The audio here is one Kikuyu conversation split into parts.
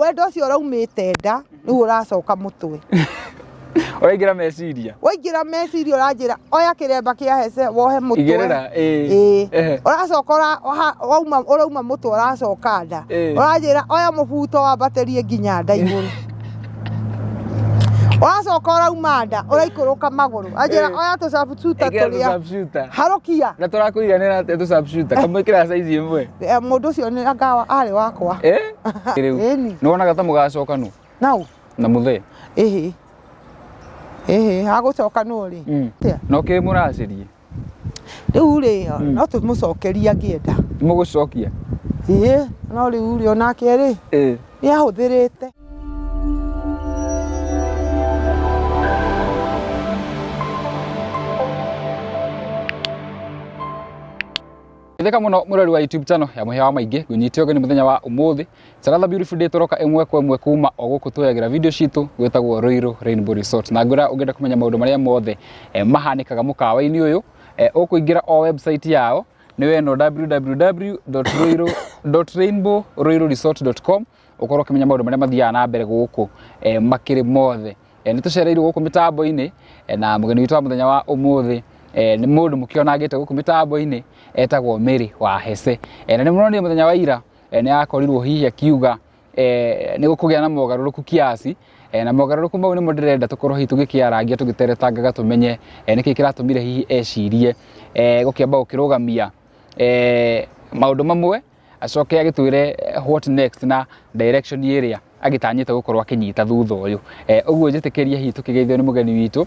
Wendo ũcio ũraumĩte nda rĩu ũracoka mũtwe. Ũraingĩra meciria. Waingĩra meciria ũranjĩra oya kĩremba kĩa hece wohe mũtwe. Igĩrĩra, ĩĩ. Ĩĩ. Ehe. Ũracoka wauma ũrauma mũtwe ũracoka nda. Ĩĩ. Ũranjĩra oya mũbuto wambatĩrie nginya nda igũrũ. Ũracoka ũrauma nda ũraikũrũka magũrũ. Anjĩra Ĩĩ. oya tũcabucuta Ĩkĩra tũrĩa tũsharpshooter. harũkia. Na tũrakũiganĩra atĩa tũsharpshooter? Kamwĩkĩra size ĩmwe. Eh, Mũndũ ũcio nĩ anga arĩ wakwa. Eh? Rĩu. Ĩni. Nĩ wonaga ta mũgacoka nũ? Nau. Na mũthee. Ĩhĩ. Ĩhĩ, agũcoka nũ rĩ? Atĩa? No kĩ mũracĩrie? Rĩu rĩ, no tũmũcokerie angĩenda. Mũgũcokia? Ĩĩ, no rĩu rĩ, onake rĩ, Ĩĩ. nĩ ahũthĩrĩte. Theka muno mwirori wa YouTube channel ya Mũhĩa wa Maingĩ ngũnyite ũgeni mũthenya wa ũmũthĩ. It's another beautiful day tũroka ĩmwe kwa ĩmwe kuma o gũkũ tuoyagĩra video citũ gwĩtagwo Ruiru Rainbow Resort. Na ngwĩra ũngĩenda kũmenya maũndũ marĩa mothe mahanĩkaga mũkawa-inĩ ũyũ, ũkũingĩra o website yao nĩyo ĩno www.rainbowruiruresort.com ũkorwo ũkĩmenya maũndũ marĩa mathiaga na mbere gũkũ makĩrĩ mothe. Nĩ tũcereirwo gũkũ mĩtambo-inĩ na mũgeni witũ wa mũthenya wa ũmũthĩ nĩ mũndũ mũkĩonangĩte gũkũ mĩtambo-inĩ etagwo Mary wa Hece. Na nĩ mũronire mũthenya wa ira nĩ akorirwo hihi akiuga nĩ gũkũgĩa na mogarũrũku kiasi, na mogarũrũku mau nĩmo ndĩrenda tũkorwo hihi tũgĩkĩarangia tũgĩteretangaga tũmenye nĩkĩ kĩratũmire hihi ecirie gũkĩamba gũkĩrũgamia maũndũ mamwe acoke agĩtwĩre what next na direction ĩrĩa agĩtanyĩte gũkorwo akĩnyita thutha ũyũ. Ũguo njĩtĩkĩrie hihi tũkĩgeithio nĩ mũgeni witũ,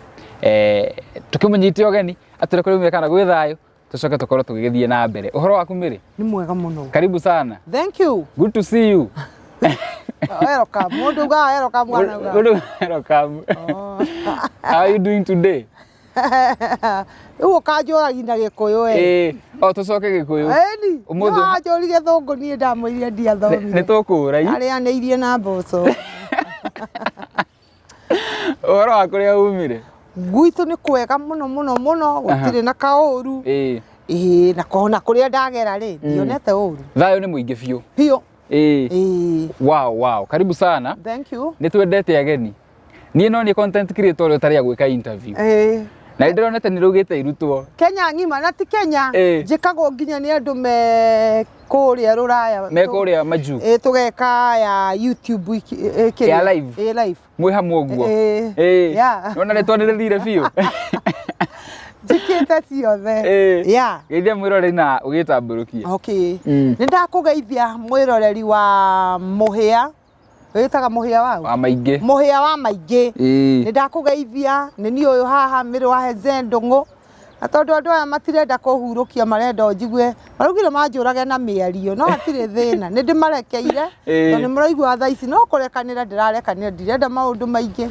tũkĩmũnyite ũgeni atwĩre kũrĩa aumire kana gwĩ thayũ, tũcoke tũkorwo tũgĩgĩthiĩ na mbere. Ũhoro waku Mary? Nĩ mwega mũno. Karibu sana. Thank you. Good to see you. Welcome. Mũndũ ugaga welcome mwana ugaga. Good, welcome. Oh. How are you doing today? Rĩu ũkanjũragia na gĩkũyũ we. Ĩĩ, o tũcoke gĩkũyũ. Ĩni. Ũmũthĩ- Wanjũririe gĩthũngũ niĩ ndamwĩrire ndiathomire. Nĩ tũkũũra i. Arĩanĩirie na mboco. Ũhoro wa kũrĩa umire? Gwitũ nĩ kwega mũno mũno mũno, gũtirĩ na kaũru. Ĩĩ. Ĩĩ, na kona kũrĩa ndagera rĩ, ndionete ũru. Thayũ nĩ mũingĩ biũ. Biũ. Ĩĩ. Ĩĩ. Wow, wow. Karibu sana. Thank you. Nĩ twendete ageni. Niĩ no niĩ content creator ũrĩa ũtarĩ agwĩka interview. Ĩĩ. Na nĩ ndĩronete nĩ rũgĩte irutwo. Kenya ng'ima na ti Kenya. Ĩĩ. Njĩkagwo nginya nĩ andũ me kũrĩa rũraya. Me kũrĩa majuu. Ĩĩ, tũgeka ya YouTube kĩrĩa. Ya live? Ĩĩ, live. Mwĩ hamwe ũguo. Ĩĩ. Ĩĩ. Yeah. Nĩwona rĩtwa nĩ rĩthire biũ. Njĩkĩte ciothe. Ĩĩ. Yeah. Geithia mwĩroreri na ũgĩtambũrũkie. Okay. Mm. Nĩ ndakũgeithia mwĩroreri wa Mũhĩa. Wĩtaga Mũhĩa waũ? Wa maingĩ. Mũhĩa wa maingĩ. Ĩĩ. Nĩ ndakũgeithia, nĩ niĩ ũyũ haha Mary wa Heze Ndũng'ũ. Na tondũ andũ aya matirenda kũhurũkia marenda o njigue, maraugire manjũrage na mĩario, no hatirĩ thĩna, nĩ ndĩmarekeire, Ĩĩ. tondũ nĩ mũraigua thaa ici no kũrekanĩra ndĩrarekanĩra, ndirenda maũndũ maingĩ.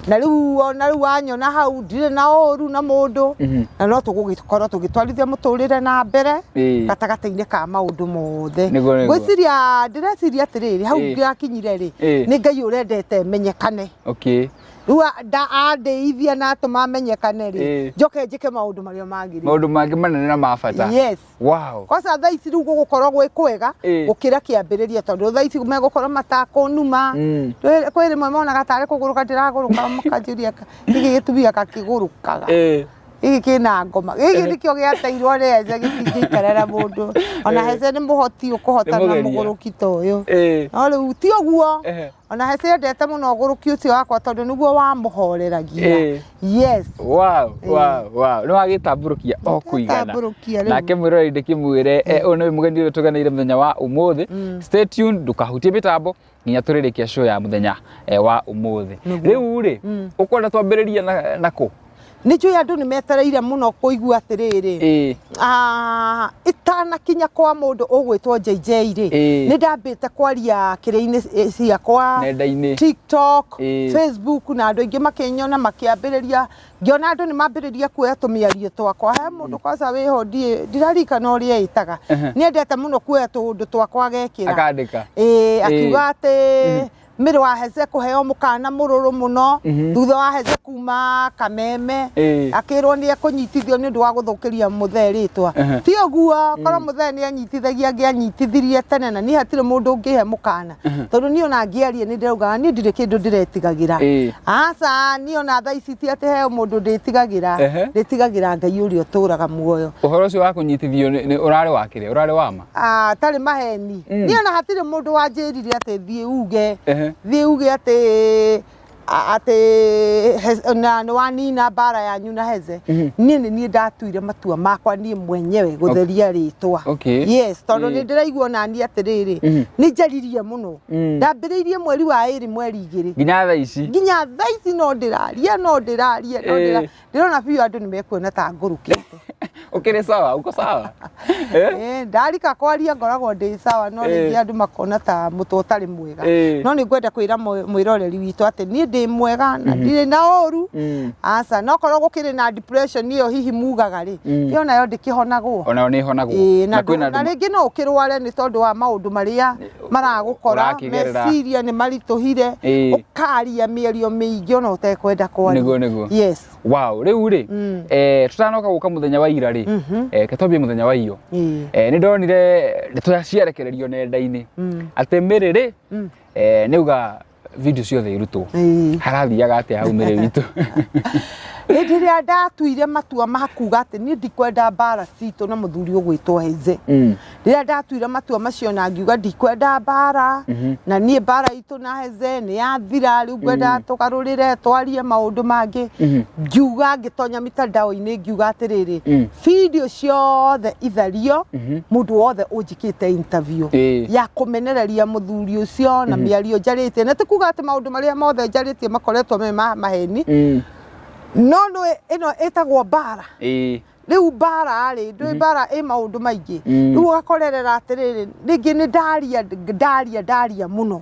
Na rĩu ona rĩu wanyona hau ndirĩ na ũru na mũndũ, na no tũgũgĩkorwo tũgĩtwarithia mũtũrĩre na mbere Ĩĩ. gatagatĩ-inĩ ka maũndũ mothe. Nĩguo, nĩguo. Ngwĩciria, ndĩreciria atĩrĩrĩ, hau Ĩĩ. ndĩrakinyire rĩ, Ĩĩ. nĩ Ngai ũrendete menyekane. Okay. Rĩu andĩithia na atũma menyekane rĩ, Ĩĩ. njoke njĩke maũndũ marĩa magĩrĩire. Maũndũ mangĩ manene na ma bata. Yes. Wow. Kwanza thaa ici rĩu gũgũkorwo gwĩ kwega Ĩĩ. gũkĩra kĩambĩrĩria tondũ thaa ici megũkorwo matakũnuma. Kwĩ rĩmwe monaga tarĩ kũgũrũka ndĩragũrũka makanjũria gĩkĩ gĩtumia gakĩgũrũkaga. Ĩĩ. Gĩkĩ kĩna ngoma. Gĩkĩ nĩkĩo gĩateirwo nĩ Hece gĩtingĩikarĩra mũndũ. Ona Hece nĩ mũhoti ũkũhotana Nĩ mũgeria. mũgũrũki ta ũyũ. Ĩĩ. No rĩu ti ũguo. Ehe. Ona Hece endete mũno ũgũrũki ũcio wakwa tondũ nĩguo wamũhoreragia. Ĩĩ. Yes. Wow, wow, wow. Nĩ wagĩtambũrũkia o kũigana. Ndatambũrũkia rĩu. Nake mwĩroreri ndĩkĩmwĩre ũyũ nĩwe mũgeni ũrĩa tũgeneire mũthenya wa ũmũthĩ. Stay tuned, ndũkahutie mĩtambo nginya tũrĩrĩkia show ya mũthenya wa ũmũthĩ. Nĩguo. Rĩu rĩ, ũkwenda twambĩrĩrie na kũ? Nĩ njũĩ andũ nĩ metereire mũno kũigua atĩrĩrĩ. Ĩĩ. Itanakinya kwa mũndũ ũgwĩtwo JJ rĩ, Ĩĩ. nĩ ndambĩte kwaria kĩrĩa-inĩ ciakwa, Nenda-inĩ. TikTok, Ĩĩ. Facebook, na andũ aingĩ makĩnyona makĩambĩrĩria, ngĩona andũ nĩ mambĩrĩria kuoya tũmĩario twakwa. He mũndũ kwanza wĩho ndiririkana ũrĩa ĩtaga, nĩ endete mũno kuoya tũũndũ twakwa agekĩra. Akandĩka. Ĩĩ, akiuga atĩ Mary wa Heze kũheo mũkana mũrũrũ mũno thutha wa Heze kuma Kameme akĩrwo nĩ ekũnyitithio nĩ ũndũ wa gũthũkĩria mũthee rĩtwa. Ti ũguo, korwo mũthee nĩ anyitithagia angĩanyitithirie tene na niĩ hatirĩ mũndũ ũngĩhe mũkana tondũ niĩ ona ngĩaria nĩ ndĩraugaga niĩ ndirĩ kĩndũ ndĩretigagĩra. Aca, niĩ ona thaa ici ti atĩ he mũndũ ndĩtigagĩra, ndĩtigagĩra Ngai ũrĩa ũtũraga muoyo. Ũhoro ũcio wa kũnyitithio ũrarĩ wa kĩrĩa? Ũrarĩ wa ma? Ah, tarĩ maheni. Niĩ ona hatirĩ mũndũ wanjĩrire atĩ thiĩ uge, thiĩ uge atĩ atĩ na nĩ wanina mbara yanyu na Heze. Niĩ nĩ niĩ ndatuire matua makwa niĩ mwenyewe gũtheria rĩtwa. Yes, tondũ nĩ ndĩraigua ona niĩ atĩrĩrĩ, nĩ njaririe mũno. Ndambĩrĩirie mweri wa ĩrĩ mweri igĩrĩ. Nginya thaa ici. Nginya thaa ici no ndĩraria, no ndĩraria, no ndĩraria. Ndĩrona biũ andũ nĩ mekuona ta ngũrũkĩte. Ũkĩrĩ sawa, uko sawa? Eh, ndarika kwaria ngoragwo ndĩ sawa no rĩngĩ andũ makona ta mũtwe ũtarĩ mwega. No nĩ ngwenda kwĩra mwĩroreri witũ atĩ niĩ ndĩ mwega na ndirĩ na ũru. Aca, no korwo gũkĩrĩ na depression ĩyo hihi mugaga rĩ, ĩyo nayo ndĩkĩhonagwo. Onayo nĩ ĩhonagwo. Ĩĩ, na rĩngĩ no ũkĩrware nĩ tondũ wa maũndũ marĩa maragũkora, meciria nĩ maritũhire, ũkaria mĩario mĩingĩ ona ũtekwenda kwaria. Nĩguo, nĩguo. Yes. Wow, rĩu rĩ, tũtanoka gũka mũthenya wa ira rĩ, reke twambie mũthenya wa iyo. Nĩ ndonire ndeto ciarekererio nenda-inĩ atĩ Mary rĩ, nĩ auga video ciothe irutwo. Harathiaga atĩa hau Mary witũ? Hĩndĩ ĩrĩa ndatuire matua ma kuga atĩ niĩ ndikwenda mbara citũ na mũthuri ũgwĩtwo Heze. Rĩrĩa ndatuire matua macio na ngiuga ndikwenda mbara, na niĩ mbara itũ na Heze nĩ yathira, rĩu ngwenda tũgarũrĩre twarie maũndũ mangĩ. Ngiuga ngĩtonya mitandao-inĩ ngiuga atĩrĩrĩ, video ciothe ithario, mũndũ wothe ũnjĩkĩte interview ya kũmenereria mũthuri ũcio na mĩario njarĩtie, na ti kuga atĩ maũndũ marĩa mothe njarĩtie makoretwo me ma maheni, no nĩ ĩno ĩtagwo mbara. Rĩu mbara rĩ, ndũĩ mbara ĩ maũndũ maingĩ. Rĩu ũgakorerera atĩrĩrĩ, rĩngĩ nĩ ndaria, ndaria, ndaria mũno,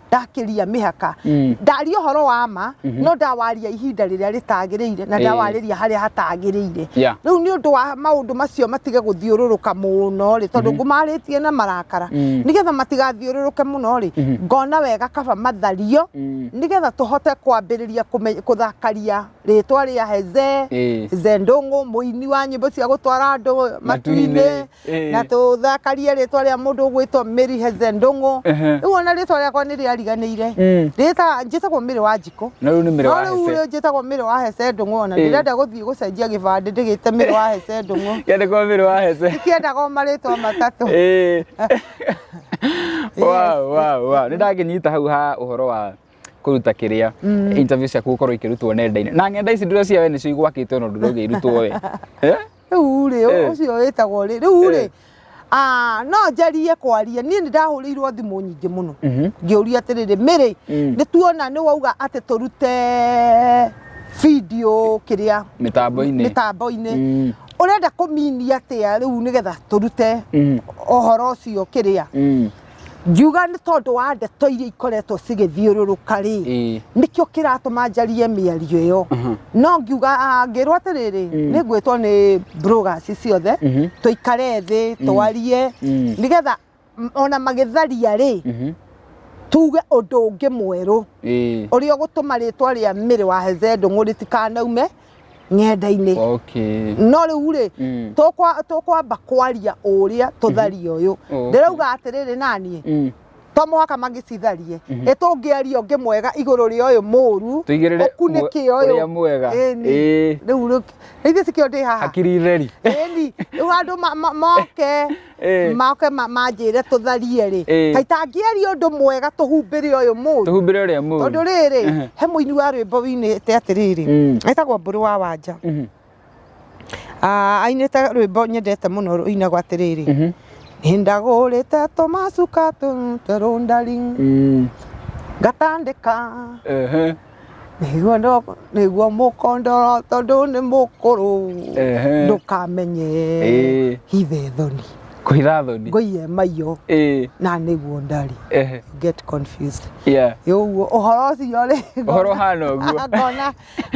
ndakĩria mĩhaka. Ndaria ũhoro wa ma, no ndawaria ihinda rĩrĩa rĩtagĩrĩire na ndawarĩria harĩa hatagĩrĩire. Rĩu nĩ ũndũ wa maũndũ macio matige gũthiũrũrũka mũno rĩ, tondũ ngũmarĩtie na marakara, nĩgetha matigathiũrũrũke mũno rĩ, ngona wega kaba mathario, nĩgetha tũhote kwambĩrĩria kũthakaria rĩtwa rĩa Heze, Heze Ndũng'ũ, mũini wa nyĩmbo cia gũtwara andũ matu-inĩ, na tũthakarie rĩtwa rĩa mũndũ ũgwĩtwo Mary Heze Ndũng'ũ. Rĩu ona rĩtwa rĩakwa nĩ rĩariganĩire. Njĩtagwo Mary wa Njikũ. No rĩu nĩ Mary wa Heze. No rĩu njĩtagwo Mary wa Heze Ndũng'ũ, ona ndĩrenda gũthiĩ gũcenjia gĩbandĩ ndĩgĩte Mary wa Heze Ndũng'ũ. Kĩandĩkwo Mary wa Heze. Ndikĩendaga o marĩtwa matatũ. Wow, wow, wow. Nĩ ndakĩnyita hau ha ũhoro wa kũruta kĩrĩa interview ciaku gũkorwo ikĩrutwo nenda-inĩ na ng'enda ici ndĩreciria we nĩcio igwakĩte ona ndũrauga irutwo we. Rĩu rĩ, ũcio wĩtagwo rĩ, rĩu rĩ, no njarie kwaria, niĩ nĩ ndahũrĩirwo thimũ nyingĩ mũno ngĩũria atĩrĩrĩ, Mary, nĩ tuona nĩ wauga atĩ tũrute video kĩrĩa mĩtambo-inĩ, mĩtambo-inĩ, ũrenda kũminia atĩa rĩu nĩgetha tũrute ũhoro ũcio kĩrĩa? Ngiuga nĩ tondũ wa ndeto iria ikoretwo cigĩthiũrũrũka rĩ, nĩkĩo kĩratũma njarie mĩario ĩyo. No ngiuga, ngĩrwo atĩrĩrĩ, nĩ ngwĩtwo nĩ bloggers ciothe, tũikare thĩ, twarie, nĩgetha ona magĩtharia rĩ, tuge ũndũ ũngĩ mwerũ, ũrĩa ũgũtũma rĩtwa rĩa Mary wa Heze Ndũng'ũ rĩtikanaume ng'enda-inĩ. No rĩu rĩ, tũkwamba kwaria ũrĩa tũtharie ũyũ. Ndĩrauga atĩrĩrĩ naniĩ, to mũhaka magĩcitharie, ĩ tũngĩaria ũngĩ mwega igũrũ rĩa ũyũ mũru, ũkunĩke ũyũ. Ũrĩa mwega. Rĩu rĩu ithuĩ tikĩo ndĩ haha. Hakiri theri. Ĩni, rĩu andũ moke, moke manjĩre tũtharie rĩ, kaĩ tangĩaria ũndũ mwega tũhumbĩre ũyũ mũru. Tũhumbĩre ũrĩa mũru. Tondũ rĩrĩ, he mũini wa rwĩmbo wĩinĩte atĩrĩrĩ, etagwo Mbũrũ wa Wanja. Ainĩte rwĩmbo nyendete mũno rũinagwo atĩrĩrĩ, nĩndagũrĩte tũmacuka twerũndari, ngatandĩka, nĩguo mũkondoro tondũ nĩ mũkũrũ, ndũkamenye hithe thoni. Kũhitha thoni. Ngũiye maiyo na nĩguo ndari. Get confused. Ũguo ũhoro ũcio rĩ, Ũhoro ũhana ũguo.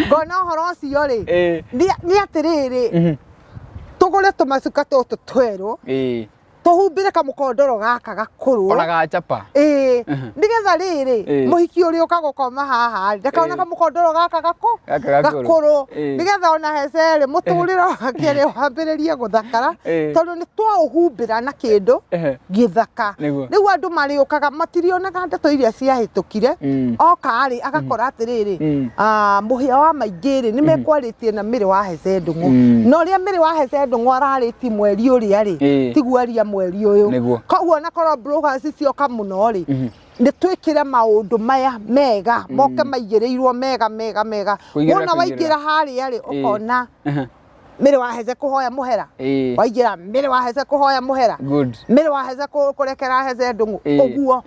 Ngona ũhoro ũcio rĩ, nĩ atĩrĩrĩ, tũgũre tũmacuka tũtũ twerũ, Tũhumbĩre kamũkondoro gaka gakũrũ. Ona gachapa. Ĩĩ, nĩgetha rĩrĩ, mũhiki ũrĩa ũka gũkoma haha rĩ, ndakona kamũkondoro gaka Gaka gakũrũ. Gakũrũ, nĩgetha ona hece rĩ, mũtũrĩre wake rĩ, wambĩrĩrie gũthakara, tondũ nĩ twaũhumbĩra na kĩndũ gĩthaka. Rĩu andũ marĩũkaga matirionaga ndeto iria ciahĩtũkire. Oka rĩ, agakora atĩrĩrĩ, ah, mũhĩa wa maingĩ rĩ, nĩ mekwarĩtie na Mĩrĩ wa Hece Ndũng'ũ. Na ũrĩa Mĩrĩ wa Hece Ndũng'ũ ararĩtie mweri ũrĩa rĩ, tiguo aria mweri ũyũ. Koguo ona korwo bloggers cioka mũno rĩ, nĩ twĩkĩre maũndũ maya mega, moke maigĩrĩirwo mega mega mega. Kũigĩrĩra, Wona kũigĩrĩra. Waingĩra harĩa rĩ, ũkona Mĩrĩ wa Hece kũhoya mũhera. Waingĩra Mĩrĩ wa Hece kũhoya mũhera. Mĩrĩ wa Hece kũrekera Hece Ndũng'ũ. Ũguo.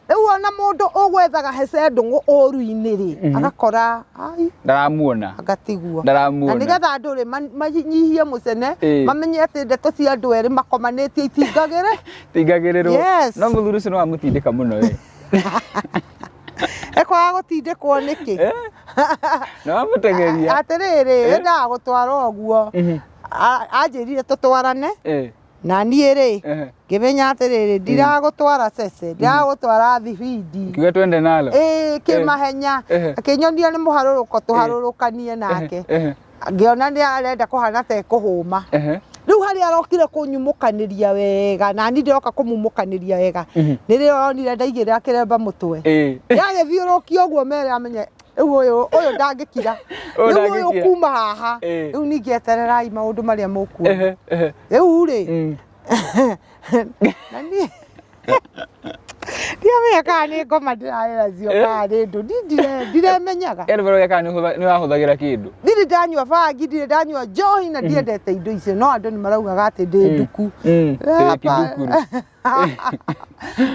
Rĩu ona mũndũ ũgwethaga Hece Ndũng'ũ ũru-inĩ rĩ, agakora ai, Ndaramuona. Agatigwo. Ndaramuona. Na nĩgetha andũ rĩ, manyihie mũcene, mamenye atĩ ndeto cia andũ erĩ makomanĩtie itingagĩrĩ. Tingagĩrĩrwo. Yes. No mũthuri ũcio nĩ wamũtindĩka mũno we. Ekwaga gũtindĩkwo nĩkĩ? Nĩ wamũtengeria. Atĩrĩrĩ, endaga gũtwara ũguo. Anjĩrire tũtwarane. Na niĩ rĩ, ngĩmenya atĩrĩrĩ, ndiragũtwara cece, ndiragũtwara thibindi. Kiuga twende nalo. Ĩĩ, kĩmahenya. Akĩnyonia nĩ mũharũrũko tũharũrũkanie nake. Ngĩona nĩ arenda kũhana ta ekũhũma. Rĩu harĩa arokire kũnyumũkanĩria wega, na niĩ ndĩroka kũmumũkanĩria wega, nĩrĩo onire ndaigĩrĩra kĩremba mũtwe. Yagĩthiũrũkia ũguo mere amenye rĩu ũyũ ndangĩkira. Ũyũ Rĩu ũyũ ndangĩkira. kuma haha. Rĩu ningĩ etererai maũndũ marĩa mũkuona. Rĩu rĩ, na niĩ ndiramenya kana nĩ ngoma ndĩrarĩ nacio kana nĩ ndũ. Niĩ ndiremenyaga. Yaani bado kana nĩ wahũthagĩra kĩndũ. Ndirĩ ndanyua bangi, ndirĩ ndanyua njohi na ndiendete indo icio, no andũ nĩ maraugaga atĩ ndĩ nduku. Ndĩ kĩndukuru.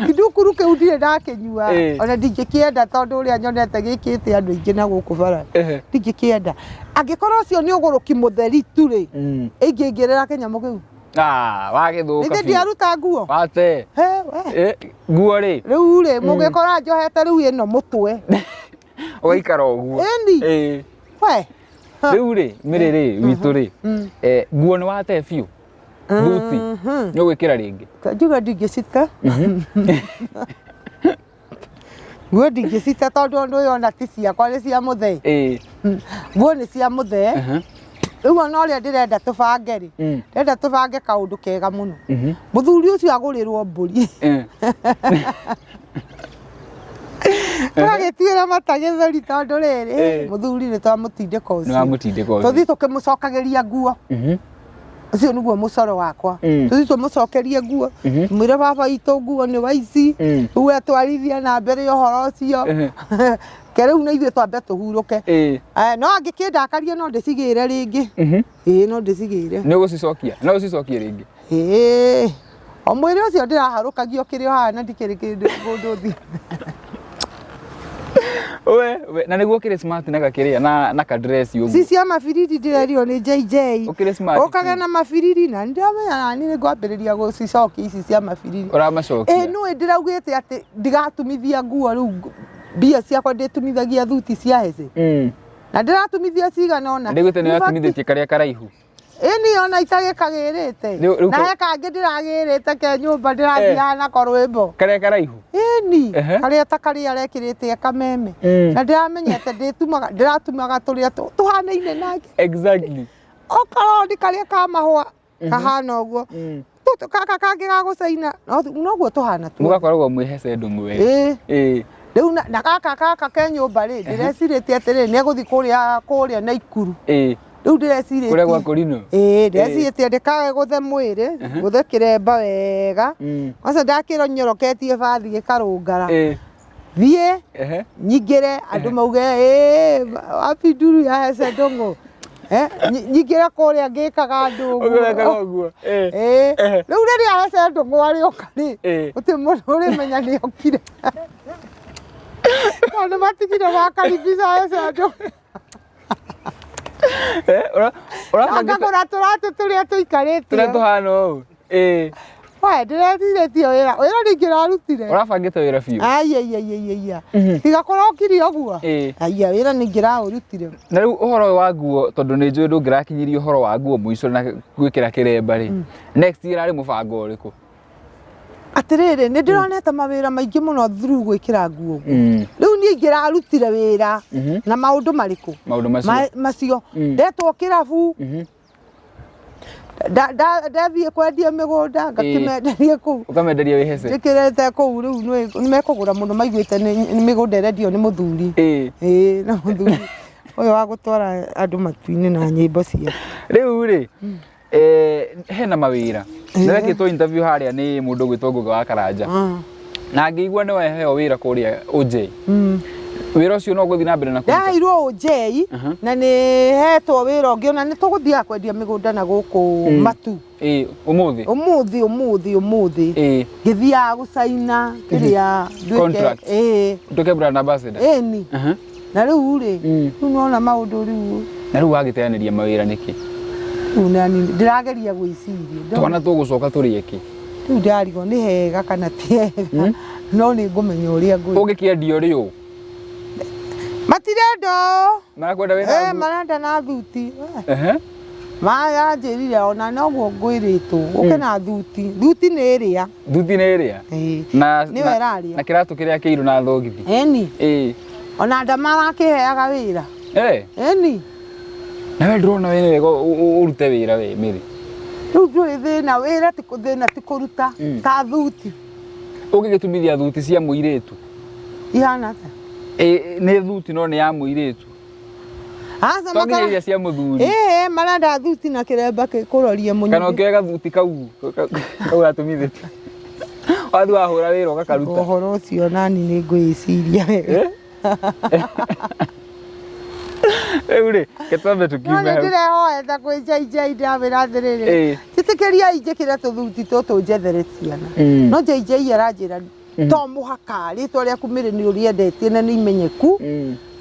Kĩndukuru kĩu ndirĩ ndakĩnyua, ona ndingĩkĩenda tondũ ũrĩa nyonete gĩkĩte andũ aingĩ na gũkũ bara. Ndingĩkĩenda. Angĩkorwo ũcio nĩ ũgũrũki mũtheri tu rĩ, ingĩingĩrĩra kĩnyamũ kĩu. Ah, wagĩthũka Ningĩ biũ. ndiaruta nguo. Wate. He, we. Nguo rĩ? Rĩu rĩ, mũngĩkora njohete rĩu ĩno mũtwe. Ũgaikara ũguo. Ĩni. We. Rĩu rĩ, Mĩrĩ rĩ, witũ rĩ, nguo nĩ wate biũ. Thuti. Nĩ ũgwĩkĩra rĩngĩ. Njuge ndingĩcite. Nguo ndingĩcite tondũ ũndũ ũyũ ona ti ciakwa, nĩ cia mũthee. Nguo nĩ cia mũthee. Rĩu ona ũrĩa ndĩrenda tũbange rĩ, ndĩrenda tũbange kaũndũ kega mũno. Mũthuri ũcio agũrĩrwo mbũri. Tũgagĩtuĩra mata gĩthũri tondũ rĩrĩ, mũthuri nĩ twamũtindĩka ũcio. Nĩ wamũtindĩka ũcio. Tũthiĩ tũkĩmũcokagĩria nguo. Ũcio nĩguo mũcoro wakwa. Tũthiĩ tũmũcokerie nguo. Tũmwĩre baba witũ nguo nĩ waici. Rĩu we twarithia na mbere ũhoro ũcio. Ke rĩu na ithuĩ twambe tũhurũke. No angĩkĩndakaria no ndĩcigĩre rĩngĩ. Ĩĩ, no ndĩcigĩre. Nĩ ũgũcicokia? No ũcicokie rĩngĩ? Ĩĩ. O mwĩrĩ ũcio ndĩraharũkagio kĩrĩ o haha na ndikĩrĩ kĩndũ kũndũ thiĩ. We, na nĩguo ũkĩrĩ smart na gakĩrĩa na ka dress ũguo. Ci cia mabiriri ndĩrerirwo nĩ JJ. Ũkĩrĩ smart. Ũkage na mabiriri na nĩndĩramenya nani nĩ ngwambĩrĩria gũcicokia ici cia mabiriri. Ũramacokia. Ĩĩ, nĩũĩ ndĩraugĩte atĩ ndigatumithia nguo rĩu, mbia ciakwa ndĩtumithagia thuti cia hece. Na ndĩratumithia cigana ũna. Ndĩguĩte nĩ watumithĩtie karĩa karaihu. Ĩni ona itagĩkagĩrĩte. Rĩu Na he kangĩ ndĩragĩrĩte ke nyũmba ndĩrathiaga nako rwĩmbo. Karĩa karaihu? Ĩni, karĩa ta karĩa arekĩrĩte kameme. Na ndĩramenyete ndĩtumaga, ndĩratumaga tũrĩa tũhanaine nake. Okorwo nĩ karĩa ka mahũa kahana ũguo. Tũtũ gaka kangĩ ga gũcaina, noguo tũhana tuothe. Mũgakoragwo mwĩ hece ndũng'ũ we. Ĩĩ. Rĩu na gaka ke nyũmba rĩ, ndĩrecirĩtie atĩrĩrĩ, nĩ egũthiĩ kũrĩa Naikuru. Rĩu ndĩrecirĩtie. Kũrĩa gwa Kũrinũ? Ĩĩ, ndĩrecirĩtie ndĩkae gũthe mwĩrĩ, gũthe kĩremba wega. Kwanza ndakĩrwo nyoroketie bathi gĩkarũngara. Thiĩ, nyingĩre, andũ mauge, ĩĩ, wapi nduru ya hece ndũng'ũ. Nyingĩre kũrĩa ngĩkaga andũ ũguo. Ũgĩkaga ũguo. Ĩĩ. Rĩu rĩrĩa hece ndũng'ũ arĩũka rĩ, gũtirĩ mũndũ ũrĩmenya nĩ okire. Tondũ matigire makaribisha hece ndũng'ũ. Ngagũra tũratũ tũrĩa tũikarĩte. Tũrĩa tũhana ũũ. We, ndĩrecirĩtie wĩra. Wĩra nĩingĩrarutire. Ũrabangĩte wĩra biũ. Ai, ai, ai, ai, ai, ai. Tiga kũrokire ũguo. Aiya, wĩra nĩingĩraũrutire. Na rĩu ũhoro ũyũ wa nguo, tondũ nĩ njũĩ ndũngĩrakinyirie ũhoro wa nguo mũico na gwĩkĩra kĩremba rĩ. Next year arĩ mũbango ũrĩkũ? Atĩrĩrĩ, nĩ ndĩronete mawĩra maingĩ mũno through gwĩkĩra nguo ũguo. Rĩu niĩ ingĩrarutire wĩra na maũndũ marĩkũ? Maũndũ macio. Macio. Ndetwo kĩrabu, ndathiĩ kwendia mĩgũnda, ngakĩmenderia kũu. Ũkamenderia wĩ hece. Njĩkĩrĩte kũu rĩu nĩ mekũgũra mũno maiguĩte nĩ mĩgũnda ĩrendio nĩ mũthuri. Ĩĩ, na mũthuri ũyũ wa gũtwara andũ matu-inĩ na nyĩmbo ciake. Rĩu rĩ, hena mawĩra. Nĩ wekĩtwo interview harĩa nĩ mũndũ ũgwĩtwo Ngũgĩ wa Karanja. Na ngĩigua nĩ waheo wĩra kũrĩa OJ. Wĩra ũcio no ũgũthiĩ na mbere na kũruta? Ndaheirwo OJ na nĩ hetwo wĩra ũngĩ ona nĩ tũgũthiaga kwendia mĩgũnda na gũkũ Matu. Ĩĩ, ũmũthĩ? Ũmũthĩ, ũmũthĩ, ũmũthĩ. Ngĩthiaga gũcaina kĩrĩa nduĩke. Contract. Ĩĩ. Ũtuĩke brand ambassador? Ĩni. Na rĩu rĩ, rĩu nĩwona maũndũ rĩu. Na rĩu wagĩteanĩria mawĩra nĩkĩ? Rĩu nani ndĩrageria gwĩciria. Twana tũgũcoka tũrĩe kĩ? Rĩu ndĩrarigwo nĩ hega kana ti hega, no nĩ ngũmenya ũrĩa ngwĩka. Ũngĩkĩendio rĩ ũ? Matirenda ũũ. Marakwenda wĩna Eh, marenda na thuti. Ehe. Maranjĩrire ona noguo ngwĩrĩtwo ũke na thuti. Thuti nĩ ĩrĩa. Thuti nĩ ĩrĩa? Ĩĩ. Na Nĩyo ĩrarĩa. Na kĩratũ kĩrĩa kĩirũ na thogithi. Ĩni. Ĩĩ. Ona ndamarakĩheaga wĩra. Eh. Ĩni. Na we ndĩrona wĩ wega ũrute wĩra we Mary. Rĩu ndũrĩ thĩna, wĩra ti thĩna ti kũruta ta thuti. Ũngĩgĩtumithia thuti cia mũirĩtu. Ihana atĩa? Ĩ nĩ thuti no nĩ ya mũirĩtu. Aca To nginya iria cia mũthuri. Ĩĩ marenda thuti na kĩremba kũroria mũnyugĩ. Kana ũkĩoe gathuti kau kau gatumithĩtio. Wathiĩ wahũra wĩra ũgakaruta. Ũhoro ũcio nani nĩ ngwĩciria wega. Rĩu rĩ, reke twambe No tũkiume nĩ hau. ndĩrehoete kwĩ JJ ndĩramwĩra atĩrĩrĩ, Ĩĩ. njĩtĩkĩriai njĩkĩre tũthuti tũtũ njethere ciana. No JJ aranjĩra to mũhaka rĩtwa rĩaku Mary nĩ ũrĩendetie na nĩ imenyeku,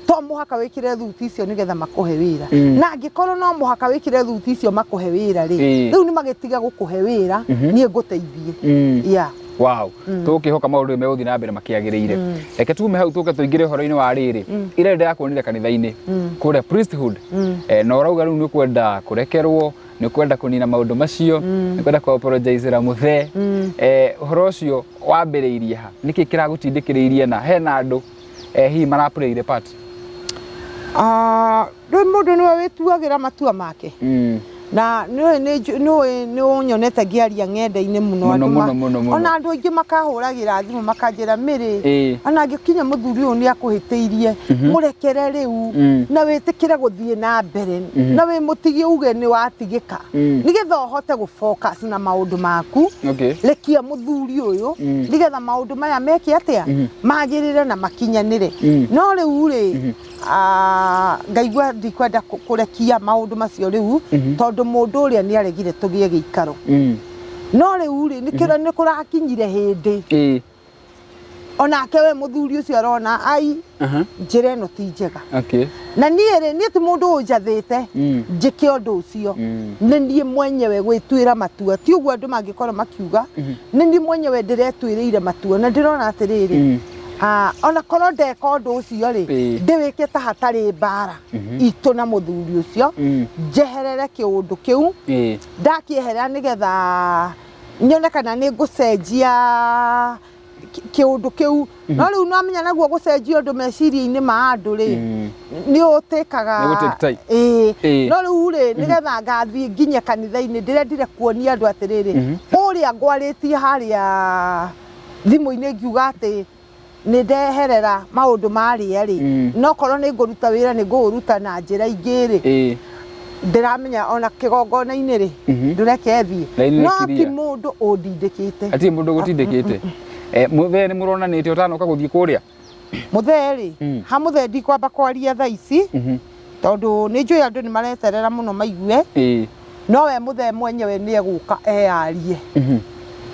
to mũhaka wĩkĩre thuti icio nĩgetha makũhe wĩra. Na angĩkorwo no mũhaka wĩkĩre thuti icio makũhe wĩra rĩ, rĩu nĩ magĩtiga gũkũhe wĩra, niĩ ngũteithie. Yeah. Wow. Tũgũkĩhoka maũndũ megũthiĩ na mbere makĩagĩrĩire. Reke tume hau tũke tũingĩre ũhoro-inĩ wa rĩrĩ. Ira ndĩrakuonire kanitha-inĩ kũrĩa priesthood. Na ũrauga rĩu nĩ ũkwenda kũrekerwo, nĩ ũkwenda kũnina maũndũ macio, nĩ ũkwenda kũ apologize-ĩra mũthee. Ũhoro ũcio wambĩrĩirie ha? Nĩkĩ kĩragũtindĩkĩrĩirie na hena andũ hihi mara play part? Rĩu mũndũ nĩwe wĩtuagĩra matua make. Na nĩũĩ nĩũĩ nĩũnyonete ngĩaria ng'enda-inĩ mũno Mũno, andũ mũno, mũno, mũno. Ona andũ aingĩ makahũragĩra thimũ makanjĩra Mary, Ĩĩ. ona angĩkinya mũthuri ũyũ nĩ akũhĩtĩirie, mũrekere rĩu na wĩtĩkĩre gũthiĩ na mbere na wĩmũtigie uge nĩ watigĩka nĩgetha ũhote gũ focus na maũndũ maku. Rekia mũthuri ũyũ nĩgetha maũndũ maya meke atĩa, magĩrĩre na makinyanĩre. No rĩu rĩ, ngaigua ndikwenda kũrekia maũndũ macio rĩu tondũ mũndũ ũrĩa nĩ aregire tũgĩe gĩikaro. No rĩu rĩ, nĩ kũrakinyire hĩndĩ onake we mũthuri ũcio arona ai njĩra ĩno ti njega. Na niĩ rĩ, niĩ ti mũndũ ũnjathĩte njĩke ũndũ ũcio. Nĩ niĩ mwenyewe gwĩtuĩra matua. Ti ũguo andũ mangĩkorwo makiuga, nĩ niĩ mwenyewe ndĩretuĩrĩire matua na ndĩrona atĩrĩrĩ, ona korwo ndeka ũndũ ũcio rĩ, ndĩwĩke ta hatarĩ mbara itũ na mũthuri ũcio, njeherere kĩũndũ kĩu, ndakĩeherera nĩgetha nyone kana nĩ ngũcenjia kĩũndũ kĩu. No rĩu nwamenya naguo gũcenjia ũndũ meciria-inĩ ma andũ rĩ, nĩ ũtĩkaga. Nĩ gũ take time. Ĩĩ. No rĩu rĩ, nĩgetha ngathiĩ nginye kanitha-inĩ, ndĩrendire kuonia andũ atĩrĩrĩ, kũrĩa ngwarĩtie harĩa thimũ-inĩ ngiuga atĩ nĩ ndeherera maũndũ marĩa rĩ, no korwo nĩ ngũruta wĩra nĩ ngũũruta na njĩra ingĩ rĩ, ndĩramenya ona kĩgongona-inĩ rĩ, ndũreke thiĩ. Raini nĩ No ti clear. mũndũ ũndindĩkĩte. Hatirĩ mũndũ ũgũtindĩkĩte. Mũthee nĩ mũronanĩte ũtanoka gũthiĩ kũrĩa? Mũthee rĩ, ha mũthee ndikwamba kwaria thaa ici, tondũ nĩ njũĩ andũ nĩ mareterera mũno maigue. No we mũthee mwenyewe nĩ egũka eyarie.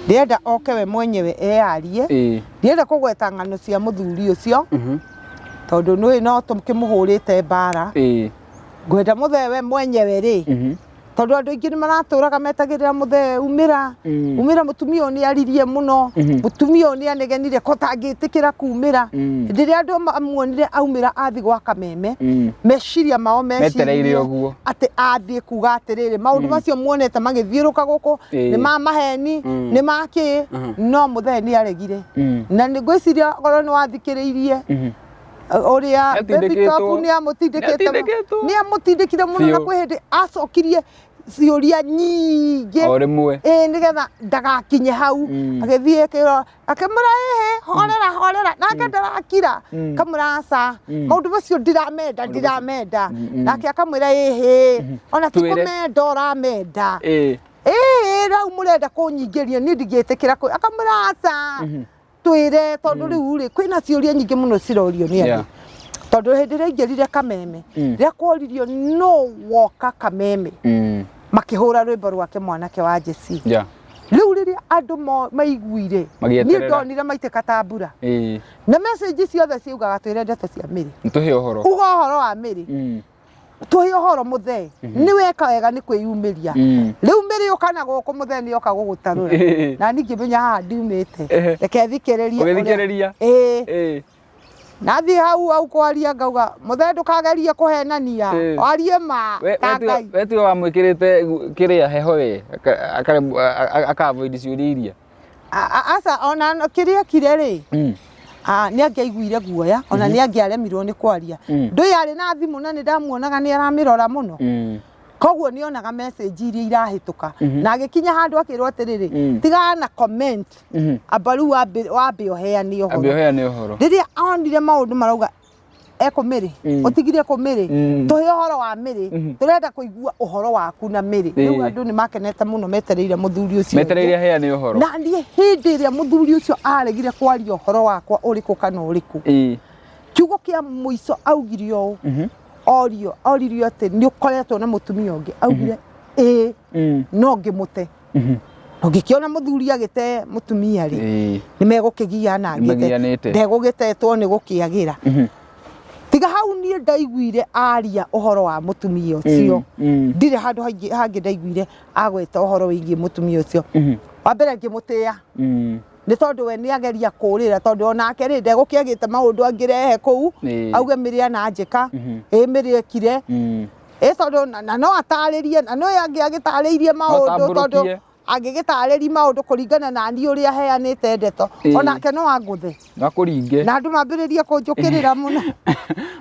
Ndĩrenda oke we mwenyewe eyarie. Ndĩrenda kũgweta ng'ano cia mũthuri ũcio, tondũ nĩũĩ no tũkĩmũhũrĩte mbara. Ngwenda mũthee we mwenyewe rĩ, Tondũ andũ aingĩ nĩ maratũraga metagĩrĩra mũthee umĩra, umĩra, mũtumia ũyũ nĩ aririe mũno, mũtumia ũyũ nĩ anegenire ko tangĩtĩkĩra kumĩra. Hĩndĩ ĩrĩa andũ mamuonire aumĩra athiĩ gwa Kameme, meciria mao Metereire meciririe ũguo. atĩ athiĩ kuga atĩrĩrĩ, maũndũ macio muonete magĩthiũrũka gũkũ nĩ ma maheni, nĩ ma kĩ, no mũthee nĩ aregire. Na nĩ ngwĩciria okorwo nĩ wathikĩrĩirie ũrĩa Baby Nĩatindĩkĩtwo. Top nĩ amũtindĩkĩte Nĩatindĩkĩtwo. nĩ amũtindĩkire mũno na Biũ. kwĩ hĩndĩ acokirie ciũria nyingĩ O rĩmwe. Ĩĩ, nĩgetha ndagakinye hau. Agĩthiĩ akĩrora akĩmwĩra, ĩhĩ, horera horera, nake ndarakira. Kamwĩra, aca, maũndũ macio ndiramenda, ndiramenda. Nake akamwĩra, ĩhĩ, ona ti Twĩre. kũmenda ũramenda. Ĩĩ, rĩu mũrenda kũnyingĩria niĩ ndingĩtĩkĩra akamwĩra, aca, twĩre, tondũ rĩu rĩ kwĩna ciũria nyingĩ mũno cirorio nĩ andũ. Tondũ hĩndĩ ĩrĩa aingĩrire Kameme, rĩrĩa kworirio no woka Kameme, makĩhũra rwĩmbo rwake Mwanake wa Jesi. Rĩu rĩrĩa andũ maiguire, Magĩeterera. niĩ ndonire maitĩka ta mbura. Na message ciothe ciaugaga twĩre ndeto cia Mary, Nĩtũhe ũhoro. Uga ũhoro wa Mary. Tũhe ũhoro mũthee. Nĩ weka wega nĩ kwĩyumĩria. Rĩu Mary ũka na gũkũ, mũthee nĩ oka gũgũtarũra. Na niĩ ngĩmenya haha ndiumĩte. Reke thikĩrĩrie ũrĩa- Ũgĩthikĩrĩria. Ĩĩ. Nathiĩ hau hau kwaria ngauga, mũthee ndũkagerie kũhenania, warie ma ta Ngai. We tiwe wamwĩkĩrĩte kĩrĩa heho we aka avoid ciũria iria. Aca, ona kĩrĩa ekire rĩ, nĩ angĩaiguire guoya, ona nĩ angĩaremirwo nĩ kwaria. Ndũĩ arĩ na thimũ na nĩ ndamuonaga nĩ aramĩrora mũno. Koguo nĩ onaga message iria irahĩtũka. Na agĩkinya handũ akĩrwo atĩrĩrĩ, tigana na comment, amba rĩu wambe ũheane ũhoro. Ambe ũheane ũhoro. Rĩrĩa onire maũndũ marauga ekũ Mary, ũtigire kũ Mary, tũhe ũhoro wa Mary, tũrenda kũigua ũhoro waku na Mary. Rĩu andũ nĩ makenete mũno metereire mũthuri ũcio. Metereire aheane ũhoro. Na niĩ hĩndĩ ĩrĩa mũthuri ũcio aregire kwaria ũhoro wakwa ũrĩkũ kana ũrĩkũ, kiugo kĩa mũico augire ũũ, oririo atĩ nĩ ũkoretwo na mũtumia ũngĩ, augire ĩĩ, no ngĩmũte. Na ũngĩkĩona mũthuri agĩte mũtumia rĩ, nĩ megũkĩgiana angĩte. Nĩmagianĩte. Ndegũgĩtetwo nĩ gũkĩagĩra. Tiga hau niĩ ndaiguire aria ũhoro wa mũtumia ũcio. Ndirĩ handũ hangĩ ndaiguire agweta ũhoro wĩgiĩ mũtumia ũcio. Wa mbere ngĩmũtĩĩa. Nĩ tondũ we nĩ ageria kũrĩra, tondũ onake rĩ ndegũkĩagĩte maũndũ angĩrehe kũu, auge Mary ananjĩka, ĩ Mary ekire. Ĩ tondũ na no atarĩrie, na no angĩ agĩtarĩirie maũndũ, tondũ Atambũrũkie. angĩgĩtarĩria maũndũ kũringana na niĩ ũrĩa aheanĩte ndeto, onake no angũthe. No akũringe. Na andũ mambĩrĩrie kũnjũkĩrĩra mũno.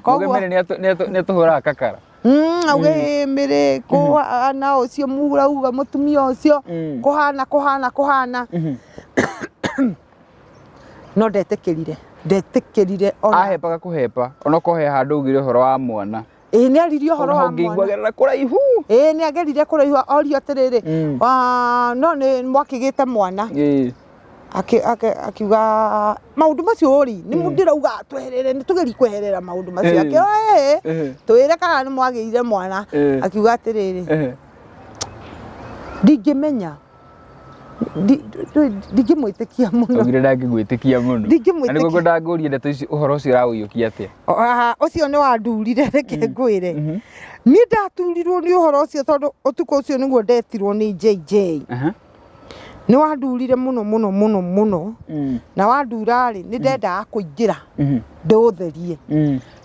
Koguo Mary nĩ atũhũraga kakara. Auge ĩ Mary kũhana ũcio mũrauga mũtumia ũcio, kũhana kũhana kũhana. No ndetĩkĩrire, ndetĩkĩrire ona. Ahepaga kũhepa, onokorwo he handũ augire ũhoro wa mwana. Ĩĩ, nĩ aririe ũhoro wa Ũngĩigua mwana. gerera kũraihu. Ĩĩ, nĩ agerire kũraihu, orio atĩrĩrĩ, no nĩ mwakĩgĩte mwana. Akiuga maũndũ macio rĩ, nĩ ndĩrauga tweherere, nĩ tũgerie kweherera maũndũ macio. Akĩoya, ĩĩ, twĩre kana nĩ mwagĩire mwana. Akiuga atĩrĩrĩ, ndingĩmenya. Ndingĩmwĩtĩkia mũno. Augire ndangĩgwĩtĩkia mũno. Ndingĩmwĩtĩkia. Na nĩguo ngwendaga ngũrie ndeto ici, ũhoro ũcio ũraũiyũkia atĩa? Ũcio nĩ wandurire, reke ngwĩre. Niĩ ndaturirwo nĩ ũhoro ũcio tondũ ũtukũ ũcio nĩguo ndetirwo nĩ JJ. Nĩ wandurire mũno mũno mũno mũno. Na wandura rĩ, nĩ ndendaga kũingĩra ndĩũtherie.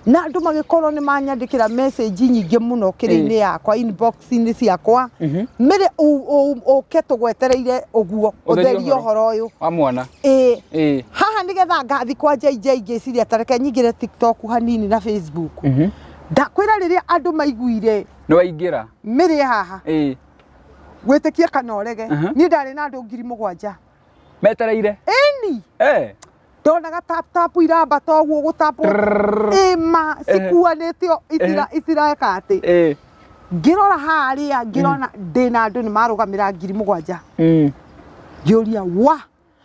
Na andũ magĩkorwo nĩ manyandĩkĩra message nyingĩ mũno kĩrĩ-inĩ yakwa, inbox-inĩ ciakwa. Mary ũke tũgwetereire ũguo, Ũtherie ũtherie ũhoro ũyũ. Wa mwana. Ĩĩ. Haha nĩgetha ngathi kwa JJ ngĩciria ta reke nyingĩre TikTok hanini na Facebook. Ndakwĩra rĩrĩa andũ maiguire Nĩ waingĩra. Mary haha. Gwĩtĩkia kana ũrege. Niĩ ndarĩ na andũ 7,000. Metereire. Ĩni. Ndonaga tap tap irambata ũguo gũtapwo. Ĩma cikuanĩtio itireka atĩ. Ngĩrora harĩa ngĩrona ndĩna andũ nĩ marũgamĩra 7,000. Ngĩũria wa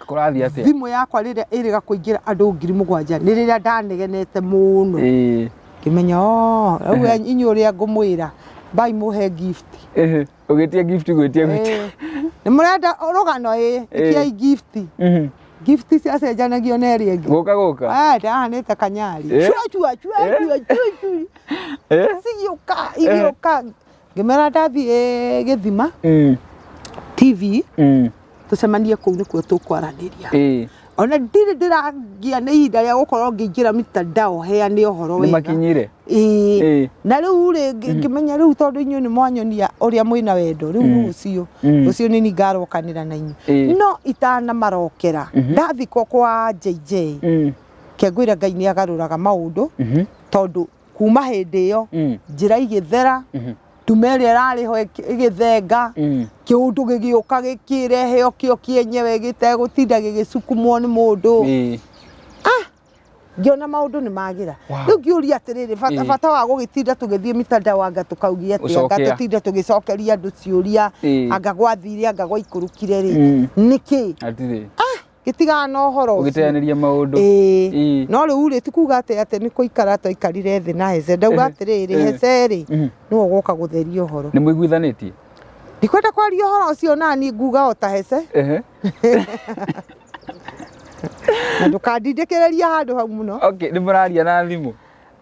Kũrathiĩ atĩa? Thimũ yakwa rĩrĩa ĩrĩga kũingĩra andũ 7,000 nĩ rĩrĩa ndanegenete mũno. Ngĩmenya, oh, rĩu inyuĩ ũrĩa ngũmwĩra, mbai mũhe gift. Ũgĩtia gift, gwĩtia, gwĩtia. Nĩ mũrenda rũgano ĩ, ĩtiai gift. Gift ciacenjanagio na ĩrĩa ĩngĩ. Gũka, gũka. Ndahanĩte kanyari. Chua, chua, chua, chua, chua, chua. Cigĩũka, igĩũka. Ngĩmera ndathiĩ Gĩthima TV, tũcemanie kũu nĩkuo tũkwaranĩria. Ona ndirĩ ndĩragia nĩ ihinda rĩa gũkorwo ngĩingĩra mitandao heane ũhoro Nĩ wega. makinyire. Ĩĩ. Na rĩu rĩ, ngĩmenya rĩu tondũ inyuĩ nĩ mwanyonia ũrĩa mwĩna wendo, rĩu rũciũ, rũciũ nĩ niĩ ngarokanĩra na inyuĩ. No itanamarokera, ndathikwo kwa JJ, kengwĩra Ngai nĩ agarũraga maũndũ, tondũ kuma hĩndĩ ĩyo njĩra igĩthera, nduma ĩrĩa ĩrarĩ ho ĩgĩthenga, kĩũndũ gĩgĩũka gĩkĩrehe o kĩo kĩenyewe gĩtegũtinda gĩgĩcukumwo nĩ mũndũ. Ngĩona maũndũ nĩ magĩra. Rĩu ngĩũria atĩrĩrĩ, bata, bata wa gũgĩtinda tũgĩthiĩ mitandao anga tũkaugia atĩa, anga Gũcokia. tũtinde tũgĩcokeria andũ ciũria, anga gwathire, anga gwaikũrũkire rĩ, nĩkĩ? Hatirĩ. Gĩtigana na ũhoro ũcio. Ũgĩteanĩria maũndũ. Ĩĩ. No rĩu rĩ, ti kuga atĩ atĩ nĩ kũikara twaikarire thĩ na Heze. Ndauga atĩrĩrĩ, Heze rĩ, nĩwe ũgũka gũtheria ũhoro. Nĩ mũiguithanĩtie? Ndikwenda kwaria ũhoro ũcio nani nguga o ta Heze. Na ndũkandindĩkĩrĩria handũ hau mũno. Okay, nĩ mũraria na thimũ?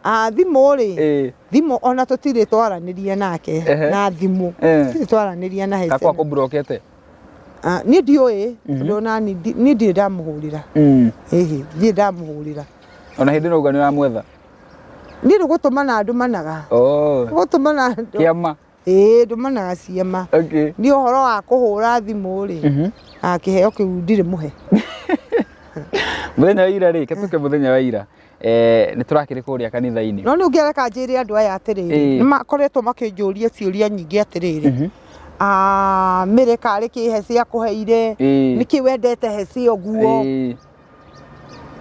Ah, thimũ rĩ, thimũ ona tũtirĩ twaranĩria nake na thimũ. Tũtirĩ twaranĩria na Heze. Kakwa kũmburokete? Ah, niĩ ndiũĩ, tondũ ona niĩ ndirĩ ndamũhũrĩra. Ĩhĩ, ndirĩ ndamũhũrĩra. Ona hĩndĩ ĩno uga nĩ ũramwetha? Niĩ nĩ gũtũmana ndũmanaga. Gũtũmana Kĩama? Ĩĩ, ndũmanaga ciama. Niĩ ũhoro wa kũhũra thimũ rĩ, ah, kĩheo kĩu ndirĩ mũhe. Mũthenya wa ira rĩ, ketũke mũthenya wa ira, nĩ tũrakĩrĩ kũrĩa kanitha-inĩ. No nĩ ũngĩareka njĩre andũ aya atĩrĩrĩ, nĩ makoretwo makĩnjũria ciũria nyingĩ atĩrĩrĩ, ah, Mĩrĩ karĩ kĩ Hece akũheire, nĩkĩ wendete Hece ũguo?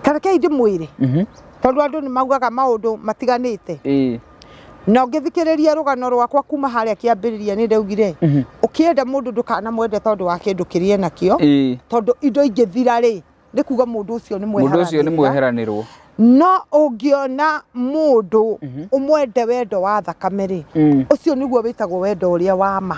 Ta rekei ndĩmwĩre, tondũ andũ nĩ maugaga maũndũ matiganĩte. Na ũngĩthikĩrĩria rũgano rwakwa kuma harĩa kĩambĩrĩria nĩ ndaugire, ũkĩenda mũndũ ndũkanamwende tondũ wa kĩndũ kĩrĩa enakĩo, tondũ indo ingĩthira rĩ, nĩ kuga mũndũ ũcio nĩ Mũndũ ũcio nĩ mweheranĩrĩra. mweheranĩrwo. No ũngĩona mũndũ ũmwende wendo wa thakame rĩ, ũcio nĩguo wĩtagwo wendo ũrĩa wa ma.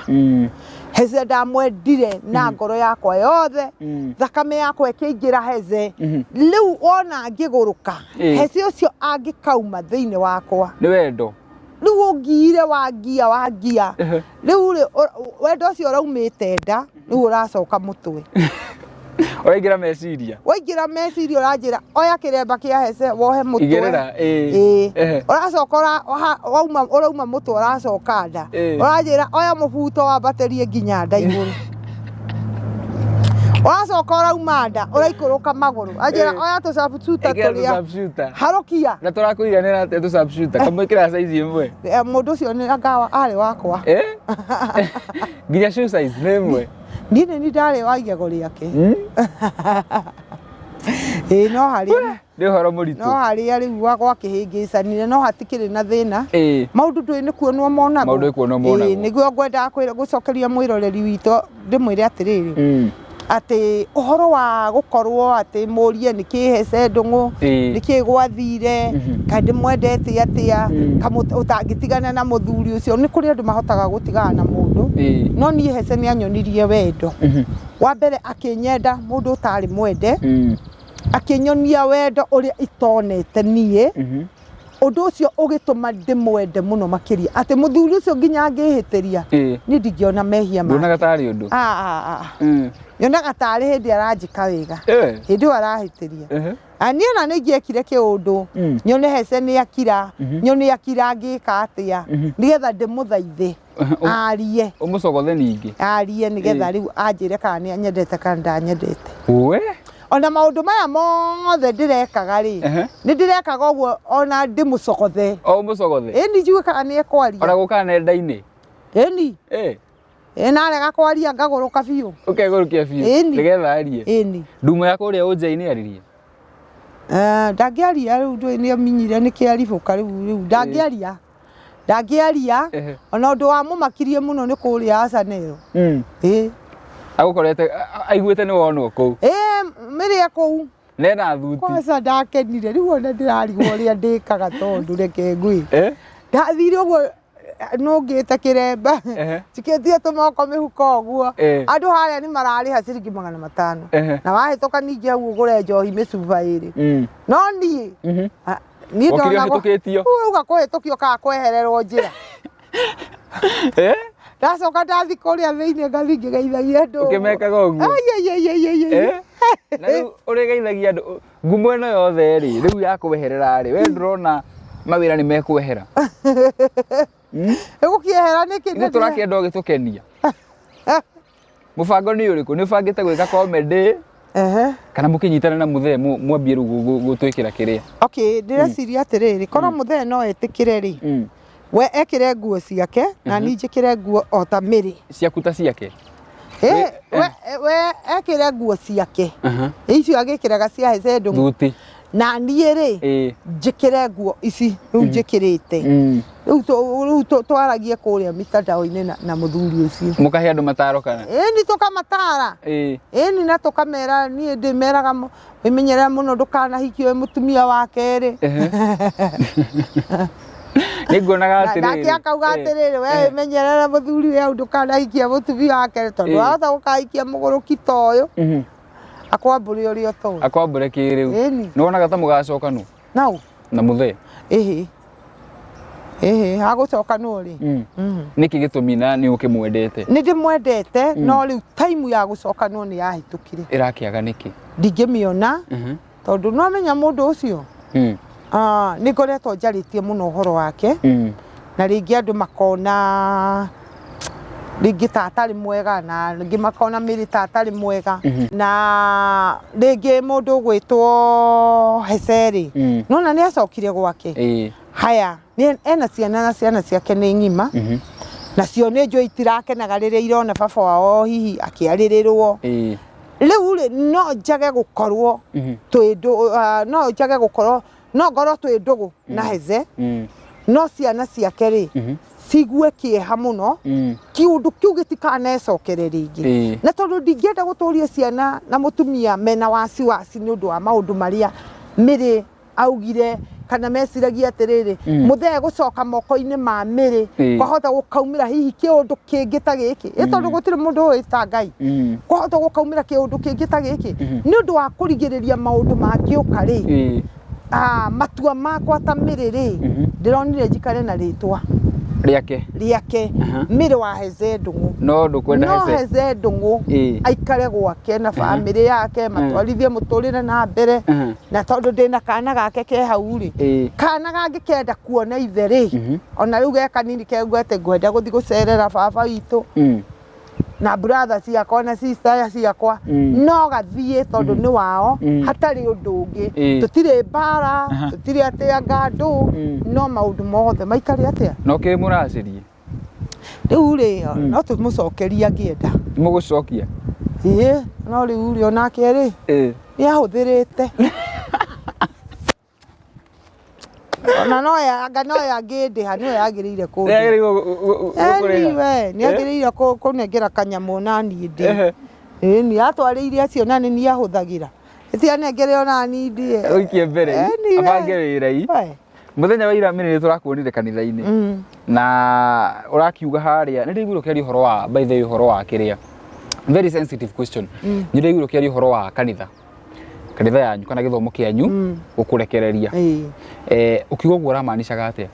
Heze ndamwendire na ngoro yakwa yothe, thakame yakwa ĩkĩingĩra Heze. Rĩu wona ngĩgũrũka, Heze ũcio angĩkauma thĩinĩ wakwa. Nĩ wendo. Rĩu ũngiire wangia wangia. Rĩu rĩ, wendo ũcio ũraumĩte nda, rĩu ũracoka mũtwe. Ũraingĩra meciria. Waingĩra meciria ũranjĩra oya kĩremba kĩa Hece wohe mũtwe. Igĩrĩra, ĩĩ. Ũracoka wauma ũrauma mũtwe ũracoka nda. Ũranjĩra oya mũbuto wambatĩrie nginya nda igũrũ. Ũracoka ũrauma nda ũraikũrũka magũrũ. Anjĩra oya tũ sharpshooter Ĩkĩra tũ tũrĩa. sharpshooter. Harũkia. Na tũrakũiganĩra atĩa tũ sharpshooter? Kamwĩkĩra size ĩmwe. Mũndũ ũcio nĩ anga arĩ wakwa. Nginya shoe size nĩ ĩmwe. Niĩ nĩ niĩ ndarĩ wa igego rĩake. Ĩĩ no harĩa Nĩ ũhoro mũritũ. No harĩa rĩu gwakĩhĩngĩcanire no hatikĩrĩ na thĩna. Maũndũ ndũĩ nĩ kuonwo monagwo. Maũndũ nĩ kuonwo monagwo. Ĩĩ, nĩguo ngwendaga gũcokeria mwĩroreri witũ ndĩmwĩre atĩrĩrĩ, atĩ ũhoro wa gũkorwo atĩ mũrie nĩkĩ Hece Ndũng'ũ, nĩkĩ gwathire, kaĩ ndĩmwendete atĩa, ũtangĩtigana na mũthuri ũcio. Nĩ kũrĩ andũ mahotaga gũtigana na mũndũ, no niĩ Hece nĩ anyonirie wendo. Wa mbere akĩnyenda mũndũ ũtarĩ mwende, akĩnyonia wendo ũrĩa itonete niĩ. Ũndũ ũcio ũgĩtũma ndĩmwende mũno makĩria, atĩ mũthuri ũcio nginya angĩhĩtĩria, niĩ ndingĩona mehia make. Nduonaga tarĩ ũndũ? Nyonaga tarĩ hĩndĩ aranjĩka wega, hĩndĩ ĩyo arahĩtĩria. Niĩ ona nĩ ingĩekire kĩũndũ, nyone Hece nĩ akira, nyone akira ngĩka atĩa, nĩgetha ndĩmũthaithe arie. Ũmũcogothe ningĩ. Arie nĩgetha rĩu anjĩre kana nĩ anyendete kana ndanyendete. We? Ona maũndũ maya mothe ndĩrekaga rĩ, nĩ ndĩrekaga ũguo ona ndĩmũcogothe. O ũmũcogothe? Ĩni njigue kana nĩ ekwaria. Ona gũkaga nenda-inĩ? Ĩni. Ĩ narega kwaria ngagũrũka biũ. Ũkegũrũkia biũ? Ĩni. Nĩgetha arie? Ĩni. Nduma ya kũrĩa ũnja-inĩ aririe? Ndangĩaria rĩu ndũĩ nĩ aminyire nĩ kĩaribũka rĩu ndangĩaria. Ndangĩaria, ona ũndũ wa mũmakirie mũno nĩ kũrĩa Acanero. Ĩĩ. Agũkorete, aiguĩte nĩ wonwo kũu. Ĩĩ, mĩrĩ e kũu. Nena thuti. Kwanza ndakenire, rĩu ona ndĩrarigwo ũrĩa ndĩkaga tondũ reke ngwĩre. Ndathire ũguo nũngĩte kĩremba, njikĩtie tũmoko mĩhuko ũguo. Andũ harĩa nĩ mararĩha ciringi 500. Na wahĩtũka ningĩ hau ũgũre njohi mĩcuba ĩrĩ. No niĩ, niĩ Wokire ndonagwo ũhĩtũkĩtio. Ũrauga kũhĩtũkio kana kwehererwo njĩra. Eh? Ndacoka ndathi kũrĩa thĩinĩ ngathi ngĩgeithagia andũ. Ũkĩmekaga ũguo? Ai. Eh? Na rĩu ũrĩgeithagia andũ ngumo ĩno yothe rĩ, rĩu yakweherera rĩ, we ndũrona mawĩra nĩ mekwehera? Ĩgũkĩehera nĩkĩ? Ithuĩ tũrakĩenda ũgĩtũkenia. Mũbango nĩ ũrĩkũ? Nĩ ũbangĩte gwĩka comedy kana mũkĩnyitane na mũthee mwambie rĩu gũtwĩkĩra kĩrĩa? Okay, ndĩreciria atĩrĩrĩ, korwo mũthee no etĩkĩre rĩ, we ekĩre nguo ciake na niĩ njĩkĩre nguo o ta Mary. Ciaku ta ciake? We ekĩre nguo ciake icio agĩkĩraga cia Heze Ndung'u, Thuti. na niĩ rĩ njĩkĩre nguo ici rĩu njĩkĩrĩte. Rĩu twaragie kũrĩa mitandao-inĩ na mũthuri ũcio. Mũkahe andũ mataro kana? Ĩni, tũkamatara. Ĩni, na tũkamera, niĩ ndĩmeraga wĩmenyerere mũno ndũkanahikio wĩ mũtumia wa kerĩ. Nĩ nguonaga atĩrĩrĩ. Nake akauga atĩrĩrĩ, we wĩmenyerere mũthuri we hau ndũkanahikie mũtumia wa kerĩ, tondũ wahota gũkahikia mũgũrũki ta ũyũ akwambũre ũrĩa ũtoĩ. Akwambũre kĩrĩu. Ĩni. Nĩ wonaga ta mũgacokanwo Nau na mũthee? Ĩhĩ ĩhĩ, hagũcokanwo rĩ. Nĩkĩ gĩtũmi na nĩ ũkĩmwendete? Nĩ ndĩmwendete, no rĩu time ya gũcokanwo nĩ yahĩtũkire. Ĩrakĩaga nĩkĩ? Ndingĩmĩona tondũ no amenya mũndũ ũcio, nĩ ngoretwo njarĩtie mũno ũhoro wake, na rĩngĩ andũ makona rĩngĩ ta atarĩ mwega, na rĩngĩ makona Mary ta atarĩ mwega, na rĩngĩ mũndũ ũgwĩtwo Heceri nona nĩ acokire gwake. Haya, ena ciana na ciana ciake nĩ ng'ima, nacio nĩ njũĩ itirakenaga rĩrĩa irona baba wao hihi akĩarĩrĩrwo. Rĩu rĩ, no njage gũkorwo twĩ no njage gũkorwo, no ngorwo twĩ ndũgũ na Heze, no ciana ciake rĩ cigue kĩeha mũno, kĩũndũ kĩu gĩtikanecokere rĩngĩ. Na tondũ ndingĩenda gũtũria ciana na mũtumia mena wasiwasi nĩ ũndũ wa maũndũ marĩa Mary augire, kana meciragia atĩrĩrĩ, mũthee gũcoka moko-inĩ ma Mary kwahota gũkaumĩra hihi kĩũndũ kĩngĩ ta gĩkĩ, ĩ tondũ gũtirĩ mũndũ ũĩ ta Ngai, kwahota gũkaumĩra kĩũndũ kĩngĩ ta gĩkĩ. Nĩ ũndũ wa kũrigĩrĩria maũndũ mangĩũka rĩ, matua makwa ta Mary rĩ, ndĩronire njikare na rĩtwa rĩake rĩake, Mary wa Heze Ndung'u. No ndũkwenda no Heze. Heze Ndung'u aikare gwake na bamĩrĩ yake, matwarithie mũtũrĩre na mbere. Na tondũ ndĩna kana gake ke hau rĩ, kana gangĩkenda kuona ithe rĩ, ona rĩu ge kanini keigua atĩ ngwenda gũthiĩ gũcerera baba witũ na brother ciakwa na sister ciakwa, no gathiĩ tondũ nĩ wao, hatarĩ ũndũ ũngĩ. Tũtirĩ mbara, tũtirĩ atĩ anga andũ, no maũndũ mothe maikare atĩa. No kĩ mũracĩrie? Rĩu rĩ, no tũmũcokerie angĩenda. Mũgũcokia? Ĩĩ, no rĩu rĩ, onake rĩ, nĩ ahũthĩrĩte, ona no anga no yangĩndĩha, nĩyo yagĩrĩire kũndĩha. Nĩyagĩrĩirwo gũkũrĩha. Anyway, nĩ agĩrĩire kũnengera kanyamũ na niĩ ndĩ. Ĩni, atwarĩire acio na nĩ niĩ ahũthagĩra, ĩtianengere ona niĩ ndĩe. Ũikie mbere i, Anyway. abange wĩra i. We. Mũthenya wa ira Mary nĩ tũrakuonire kanitha-inĩ na ũrakiuga harĩa, nĩ ndĩraiguire ũkĩaria ũhoro wa, by the way, ũhoro wa kĩrĩa, very sensitive question, nĩ ndĩraiguire ũkĩaria ũhoro wa kanitha yanyu kana gĩthomo kĩanyu gũkũrekereria. Ũkiuga ũguo ũramaanishaga atĩa?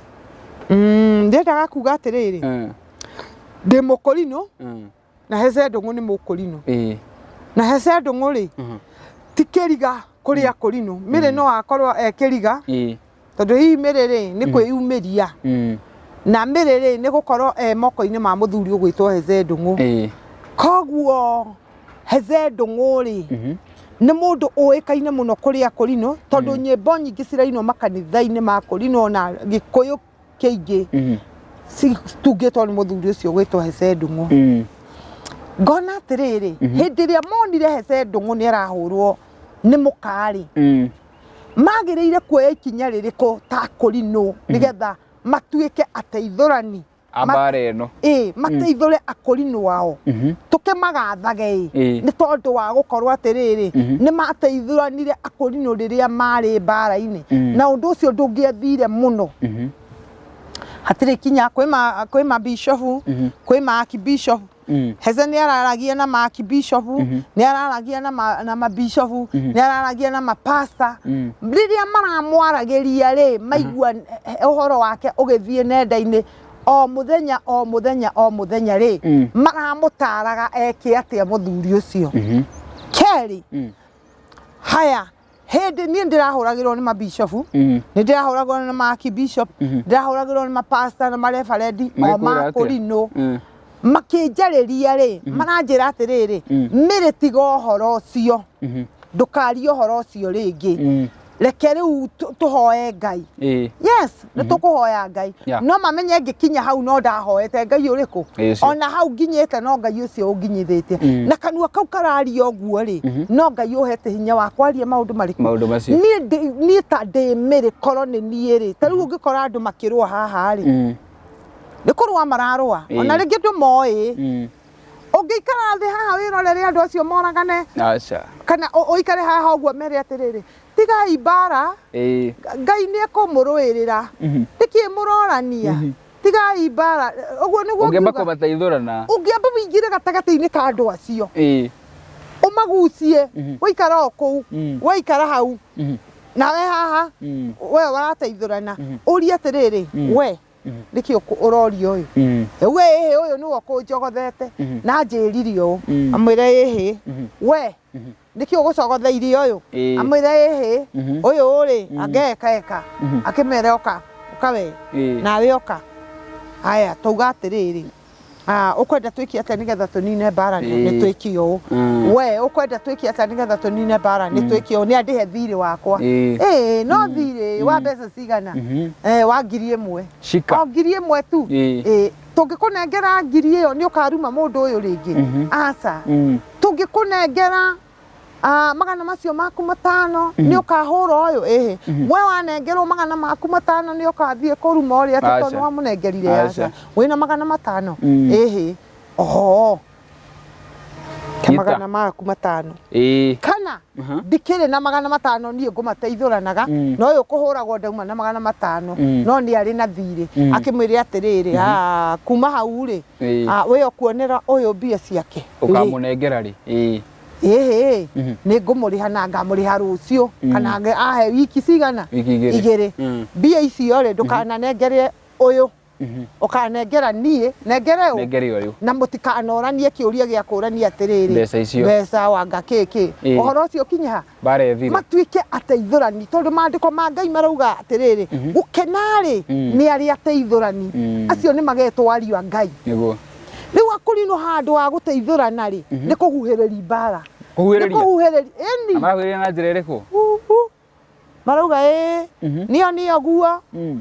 Ndendaga kuga atĩrĩrĩ, ndĩ mũkũrinũ na Heze Ndung'u nĩ mũkũrinũ, na Heze Ndung'u rĩ, ti kĩriga kũrĩ akũrinũ. Mary no akorwo e kĩriga, tondũ hihi Mary rĩ, nĩ kwĩyumĩria, na Mary rĩ, nĩ gũkorwo e moko-inĩ ma mũthuri ũgwĩtwo Heze Ndung'u. Koguo Heze Ndung'u rĩ, nĩ mũndũ ũĩkaine mũno kũrĩ akũrinũ, tondũ nyĩmbo nyingĩ cirainwo makanitha-inĩ ma kũrinũ na Gĩkũyũ kĩingĩ citungĩtwo nĩ mũthuri ũcio ũgwĩtwo Heze Ndung'u. Ngona atĩrĩrĩ, hĩndĩ ĩrĩa monire Heze Ndung'u nĩ arahũrwo nĩ mũkarĩ, magĩrĩire kuoya ikinya rĩrĩkũ ta akũrinũ nĩgetha matuĩke ateithũrani A mbara ĩno? Ĩ, mateithũre akũrinũ ao, tũkĩmagathage ĩ, nĩ tondũ wa gũkorwo atĩrĩrĩ, nĩ mateithũranire akũrinũ rĩrĩa marĩ mbara-inĩ, na ũndũ ũcio ndũngĩathire mũno. Hatirĩ kinya kwĩ mabishofu, kwĩ maakibishofu. Heze nĩ araragia na maakibishofu, nĩ araragia na mabishofu, nĩ araragia na mapasta. Rĩrĩa maramwaragĩria rĩ, maigua ũhoro wake ũgĩthiĩ nenda-inĩ. O mũthenya, o mũthenya, o mũthenya rĩ, maramũtaraga eke atĩa mũthuri ũcio? Kerĩ, haya, hĩndĩ niĩ ndĩrahũragĩrwo nĩ mabishofu, nĩ ndĩrahũragĩrwo nĩ maakibishop, ndĩrahũragĩrwo nĩ mapasta na marebarendi o Magĩkwĩra atĩa? makũrinũ. Makĩnjarĩria rĩ, maranjĩra atĩrĩrĩ, Mĩrĩ, tiga ũhoro ũcio, ndũkarie ũhoro ũcio rĩngĩ, reke rĩu tũhoe Ngai. Yes, nĩ tũkũhoya Ngai. No mamenye ngĩkinya hau no ndahoete Ngai ũrĩkũ? Ĩĩ, ũcio. Ona hau nginyĩte no Ngai ũcio ũnginyithĩtie. Na kanua kau kararia ũguo rĩ, no Ngai ũhete hinya wa kwaria maũndũ marĩkũ? Maũndũ macio. Niĩ ta ndĩ Mĩrĩ, korwo nĩ niĩ rĩ, ta rĩu ũngĩkora andũ makĩrũa haha rĩ, nĩ kũrũa mararũa, ona rĩngĩ ndũmoĩ. Ũngĩikara thĩ haha wĩrorere andũ acio moragane, Aca. kana ũikare haha ũguo mere atĩrĩrĩ, tigai mbara, Ngai nĩ ekũmũrũĩrĩra, nĩkĩ mũrorania, tigai mbara, ũguo nĩguo Ũngĩamba ngiuga. Kũmateithũrana. Ũngĩamba ũingĩre gatagatĩ-inĩ ka andũ acio, ũmagucie, waikara o kũu, waikara hau, nawe haha, we ũrateithũrana, ũrie atĩrĩrĩ, we nĩkĩ ũroria ũyũ? We ĩhĩ, ũyũ nĩwe ũkũnjogothete na njĩrire ũũ. Amwĩre ĩhĩ, we nĩkĩ ũgũcogotheirie ũyũ? Amwĩre ĩhĩ, ũyũ rĩ angeka eka, akĩmere oka, ũka we, nawe oka. Haya, tauga atĩrĩrĩ, ũkwenda twĩke atĩa nĩgetha tũnine mbara? Nĩ twĩke ũũ. We ũkwenda twĩke atĩa nĩgetha tũnine mbara? Nĩ twĩke ũũ, nĩ andĩhe thirĩ wakwa. Ĩĩ, no thirĩ wa mbeca cigana? Wa 1000. Shika. O 1000 tu. Ĩĩ, tũngĩkũnengera ngiri ĩyo nĩ ũkaruma mũndũ ũyũ rĩngĩ? Aca. Tũngĩkũnengera 500 maku nĩ ũkahũra ũyũ? Ĩhĩ. We wanengerwo 500 nĩ ũkathiĩ kũruma ũrĩa atĩ tondũ Aca. wamũnengerire? Aca. Aca. Wĩna 500? Ĩhĩ. Oho, ke Nyita. 500. Kana ndikĩrĩ na 500, niĩ ngũmateithũranaga, no ũyũ kũhũragwo ndauma na 500, no nĩ arĩ na thirĩ. Akĩmwĩre atĩrĩrĩ, kuma hau rĩ, we ũkuonera ũyũ mbia ciake rĩ? Ũkamũnengera rĩ? Ĩĩ. Ĩhĩ, nĩ ngũmũrĩha na ngamũrĩha rũciũ, kana ahe wiki cigana? Wiki 2. 2. Mbia icio rĩ, ndũkananengere ũyũ, ũkanengera niĩ, nengere ũ? Nengere ũyũ. Na mũtikanoranie kĩũria gĩa kũrania atĩrĩrĩ, Mbeca icio. Mbeca wanga kĩkĩ. Ũhoro ũcio ũkinye ha? Mbara ĩthire. Matuĩke ateithũrani, tondũ maandĩko ma Ngai marauga atĩrĩrĩ, gũkena-rĩ nĩ arĩa ateithũrani, acio nĩ magetwo ariũ a Ngai. Rĩu akũrinwo handũ ha gũteithũrana rĩ, nĩ kũhuhĩrĩria mbara. Nĩ Kũhuhĩrĩria? Kũhuhĩrĩria, ĩni. Na marahuhĩrĩria na njĩra ĩrĩkũ? Huhu. Marauga ĩĩ, nĩo nĩo guo,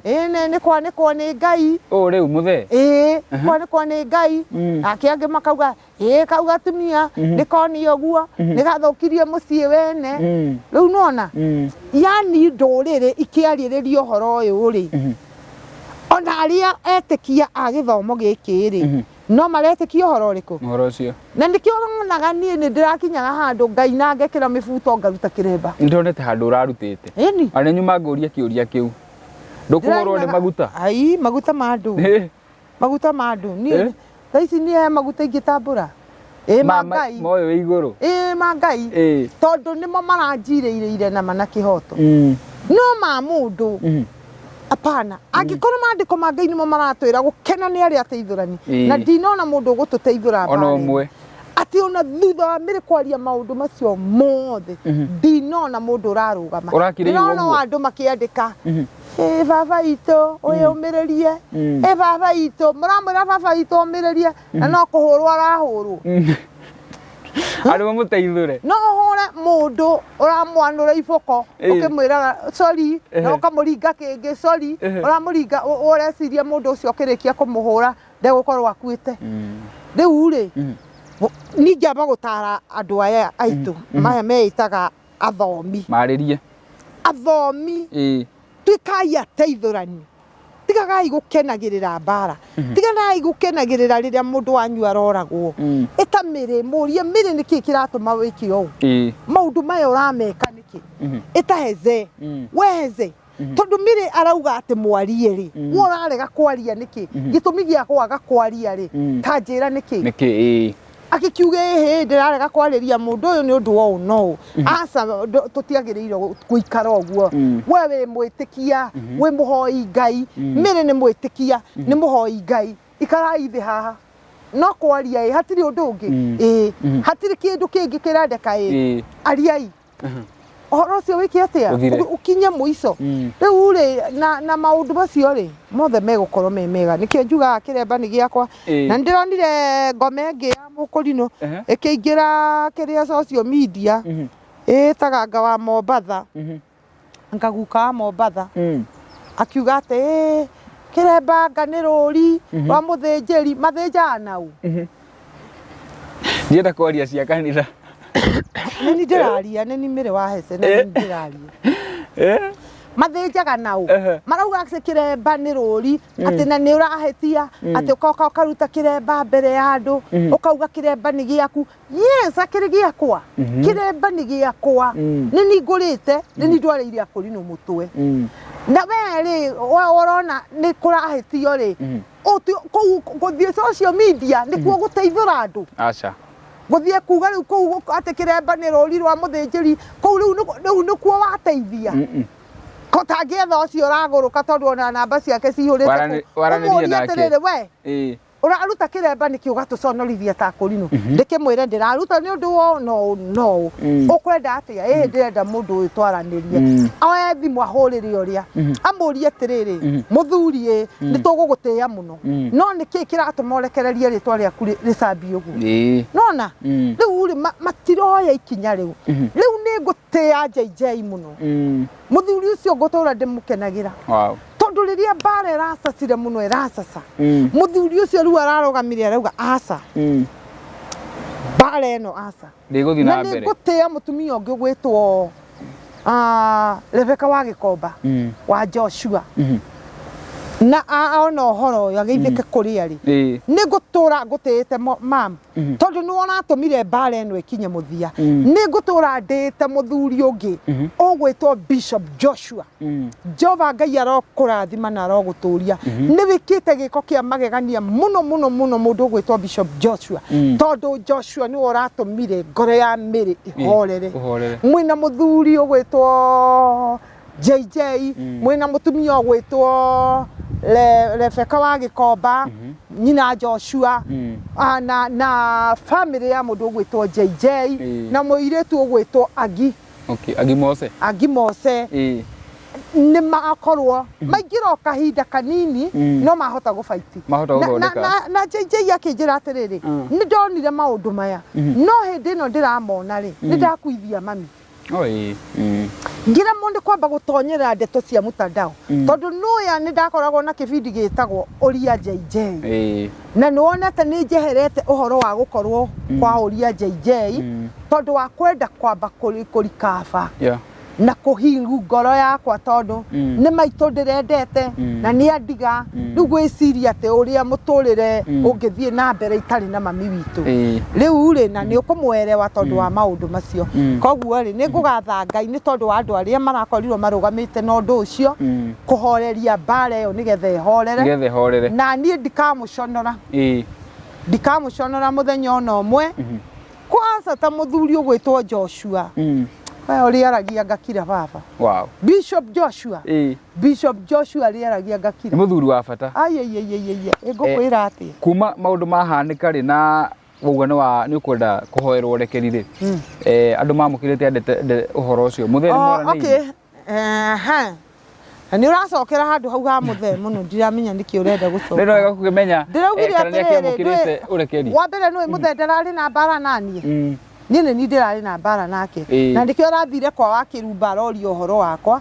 ĩĩ, nĩ kwanĩkwo nĩ Ngai. Ũũ rĩu mũthee. Ĩĩ, kwanĩkwo nĩ Ngai. Nake angĩ makauga ĩĩ, kau gatumia nĩ konio guo, nĩ gathũkirie mũciĩ wene. Rĩu nona yani ndũrĩrĩ ikĩarĩrĩria ũhoro ũyũ rĩ, ona arĩa etĩkia a gĩthomo gĩkĩ rĩ, no maretĩkia ũhoro ũrĩkũ? Ũhoro ũcio. Na nĩkĩo ũronaga niĩ nĩ ndĩrakinyaga handũ ngaina, ngekĩra mĩbuto, ngaruta kĩremba. Nĩndonete handũ ũrarutĩte. Ĩni. Ona nyuma ngũria kĩũria kĩu. Ndũkũhũrwo nĩ Ndĩrainaga- maguta? Ai, maguta ma andũ. Maguta ma andũ niĩ thaa ici niĩ he maguta ingĩtambũra? Ĩ, ma Ngai. Moyo wĩ igũrũ. Ĩ, ma Ngai, tondũ nĩmo maranjirĩire nama na kĩhoto, no ma mũndũ apana. Angĩkorwo maandĩko ma Ngai nĩmo maratwĩra gũkena nĩ arĩa ateithũrani, na ndinona mũndũ ũgũtũteithũra Ona mbara ĩno. ũmwe. Atĩ ona thutha wa Mĩrĩ kwaria maũndũ macio mothe, ndinona mũndũ ũrarũgama. Ũrakirĩirwo Ndĩrona o ũguo? andũ makĩandĩka, ĩ baba itũ ũyũ, ũmĩrĩrie, ĩ baba itũ. Mũramwĩra baba itũ ũmĩrĩrie, na no kũhũrwo arahũrwo. Arĩ mamũteithũre. No ũhũre mũndũ ũramwanũra iboko, ũkĩmwĩraga sorry, na ũkamũringa kĩngĩ sorry. Ũramũringa, ũreciria mũndũ ũcio ũkĩrĩkia kũmũhũra ndegũkorwo akuĩte. Rĩu rĩ, ningĩamba gũtara andũ aya aitũ maya meĩtaga athomi. Marĩrie. Athomi, tuĩkai ateithũrani, tigagai gũkenagĩrĩra mbara, tiganai gũkenagĩrĩra rĩrĩa mũndũ wanyu aroragwo. Ĩta Mĩrĩ, mũrie, Mĩrĩ, nĩkĩ kĩratũma wĩke ũũ? Maũndũ maya ũrameka nĩkĩ? Ĩta Heze, we Heze, tondũ Mĩrĩ arauga atĩ mwarie rĩ, we ũrarega kwaria nĩkĩ? Gĩtũmi gĩa kwaga kwaria rĩ, ta njĩra nĩkĩ? Nĩkĩ? Ĩĩ. Agĩkiuga ĩhĩ, ndĩrarega kwarĩria mũndũ ũyũ nĩ ũndũ wa ũũ na ũũ. Aca, tũtiagĩrĩirwo gũikara ũguo. We wĩ mwĩtĩkia, wĩ mũhoi Ngai. Mary nĩ mwĩtĩkia, nĩ mũhoi Ngai. Ikarai thĩ haha. No kwaria ĩ, hatirĩ ũndũ ũngĩ. Ĩĩ, hatirĩ kĩndũ kĩngĩ kĩrendeka ĩ. Ariai. Ũhoro ũcio wĩke atĩa? Ũthire. Ũkinye mũico. Rĩu rĩ, na maũndũ macio rĩ, mothe megũkorwo me mega. Nĩkĩo njugaga kĩremba nĩ gĩakwa. Na nĩndĩronire ngoma ĩngĩ ya mũkũrinũ ĩkĩingĩra kĩrĩa social media, ĩtaga anga wa Mombatha, anga guka wa Mombatha, akiuga atĩ ĩ, kĩremba anga nĩ rũri rwa mũthĩnjĩri, mathĩnjaga na ũ? Ndienda kwaria cia kanitha. Nĩ niĩ ndĩraria, nĩ niĩ Mary wa Hece, na nĩ niĩ ndĩraria. Mathĩnjaga na ũ? Marauga atĩ kĩremba nĩ rũri, atĩ na nĩ ũrahĩtia, atĩ ũkoka ũkaruta kĩremba mbere ya andũ, ũkauga kĩremba nĩ gĩaku. Yes, akĩrĩ gĩakwa. Kĩremba nĩ gĩakwa. Nĩ niĩ ngũrĩte, nĩ niĩ ndwarĩire akũrinũ mũtwe. Na we rĩ, we ũrona nĩ kũrahĩtio rĩ, kũu gũthiĩ social media nĩkuo gũteithũra andũ. Aca. Gũthiĩ kuga rĩu kũu atĩ kĩremba nĩ rũri rwa mũthĩnjĩri, kũu rĩu nĩkuo wateithia. Ko tangĩetha ũcio ũragũrũka tondũ ona namba ciake cihũrĩte kũu. Waranĩrie Ũmũrie nake. atĩrĩrĩ, we, ũraruta kĩremba nĩkĩ ũgatũconorithia ta kũrinũ? Ndĩkĩmwĩre ndĩraruta nĩ ũndũ wa ũũ na ũũ na ũũ. Ũkwenda atĩa? Ĩĩ ndĩrenda mũndũ ũyũ twaranĩrie. Oe thimũ ahũrĩre ũrĩa. Amũrie atĩrĩrĩ, mũthuri ĩ, nĩ tũgũgũtĩĩa mũno. No nĩkĩ kĩratũma ũrekererie rĩtwa rĩaku rĩcambie ũguo? Nona? Rĩu rĩ, matiroya ikinya rĩu. Rĩu nĩ ngũtĩĩa JJ mũno. Mũthuri ũcio ngũtũra ndĩmũkenagĩra. Wow. Tondũ rĩrĩa mbara ĩracacire mũno ĩracaca. Mũthuri ũcio rĩu ararũgamire arauga aca. Mbara ĩno aca. Ndĩgũthiĩ Na na nĩ mbere. ngũtĩĩa mũtumia ũngĩ ũgwĩtwo Rebecca wa Gĩkomba wa Joshua. Na ona ũhoro ũyũ ageithĩke kũrĩa rĩ. Nĩ ngũtũra ngũtĩĩte mam. Tondũ nĩ ũratũmire mbara ĩno ĩkinye mũthia. Nĩ ngũtũra ndĩĩte mũthuri ũngĩ ũgwĩtwo Bishop Joshua. Jehova Ngai arokũrathima na arogũtũria. Nĩ wĩkĩte gĩko kĩa magegania mũno mũno mũno mũndũ ũgwĩtwo Bishop Joshua. Tondũ Joshua nĩwe ũratũmire ngoro ya Mary ĩhorere. Ũhorere. Mwĩna mũthuri ũgwĩtwo JJ, mwĩna mũtumia ũgwĩtwo Rebecca wa Gĩkomba, nyina Joshua, na family ya mũndũ ũgwĩtwo JJ, na mũirĩtu ũgwĩtwo Agi. Okay, Agi Mose. Agi Mose. Nĩ makorwo maingĩra o kahinda kanini, no mahota gũbaiti. Mahota gũthondeka. Na JJ akĩnjĩra atĩrĩrĩ, nĩ ndonire maũndũ maya, no hĩndĩ ĩno ndĩramona rĩ, nĩ ndakuithia mami. Ngĩremwo nĩ kwamba gũtonyerera ndeto cia mtandao. Tondũ nũya nĩ ndakoragwo na kĩbindi gĩtagwo Ũria JJ. Na nĩ wonete nĩ njeherete ũhoro wa gũkorwo kwa Ũria JJ, tondũ wa kwenda kwamba kũrikaba. Na kũhingu ngoro yakwa tondũ nĩ maitũ ndĩrendete, na nĩ andiga. Rĩu gwĩciria atĩ ũrĩa mũtũrĩre ũngĩthiĩ na mbere itarĩ na mami witũ. Rĩu rĩ, na nĩ ũkũmwerewa tondũ wa maũndũ macio. Koguo rĩ, nĩ ngũgatha Ngai nĩ tondũ wa andũ arĩa marakorirwo marũgamĩte na ũndũ ũcio, kũhoreria mbara ĩyo nĩgetha ĩhorere. Nĩgetha ĩhorere. Na niĩ ndikamũconora. Ndikamũconora mũthenya ona ũmwe. Kwanza ta mũthuri ũgwĩtwo Joshua. We ũrĩa aragia ngakira baba. Wow. Bishop Joshua. Bishop Joshua arĩa aragia ngakira. Nĩ mũthuri wa bata. Ai, ai, ai, ai, ai, ai. Ngũkwĩra atĩa? Kuma maũndũ mahanĩka rĩ na wauga nĩ ũkwenda kũhoerwo ũrekeri rĩ. Andũ mamũkĩrĩte ũhoro ũcio. Mũthee nĩ mwaranĩirie? Okay. Na nĩ ũracokera handũ hau ha mũthee mũno, ndiramenya nĩkĩ ũrenda gũcoka. Nĩ wega kũkĩmenya, Ndĩraugire kana nĩ atĩrĩrĩ, akĩamũkĩrĩte ũrekeri. Wa mbere nĩũĩ mũthee ndararĩ na mbara naniĩ. Niĩ nĩ niĩ ndĩrarĩ na mbara nake. Na nĩkĩo arathire kwa Wakĩrumba aroria ũhoro wakwa,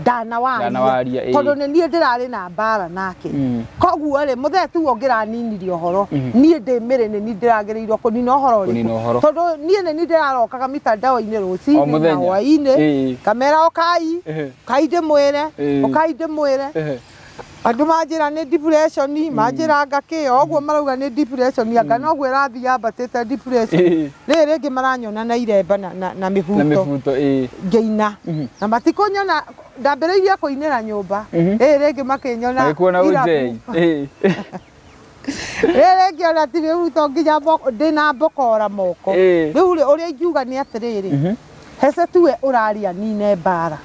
ndanawaria. Ndanawaria, Tondũ nĩ niĩ ndĩrarĩ na mbara nake. Koguo rĩ, mũthee tiwe ũngĩraninirie ũhoro. Niĩ ndĩ Mary nĩ niĩ ndĩragĩrĩirwo kũnina ũhoro ũrĩkũ. Kũnina ũhoro. Tondũ niĩ nĩ niĩ ndĩrarokaga mitandao-inĩ rũcinĩ O na mũthenya. hwaĩ-inĩ. Ngamera ũkai, ũkai ndĩmwĩre, ũkai ndĩmwĩre. Andũ manjĩra nĩ depression, manjĩra anga kĩ, o ũguo marauga nĩ depression, anga noguo ĩrathiĩ yambatĩte depression. Rĩrĩ rĩngĩ maranyona na iremba na Na mĩbuto. mĩbuto, Ngĩina. Na matikũnyona, ndambĩrĩirie kũinĩra nyũmba. Rĩrĩ rĩngĩ makĩnyona Magĩkuona irabu. ũnjei. Rĩrĩ ngĩona ti mĩbuto nginya ndĩna mbokora moko. Rĩu rĩ ũrĩa ingiuga nĩ atĩrĩrĩ, Hece tiwe ũraria nine mbara.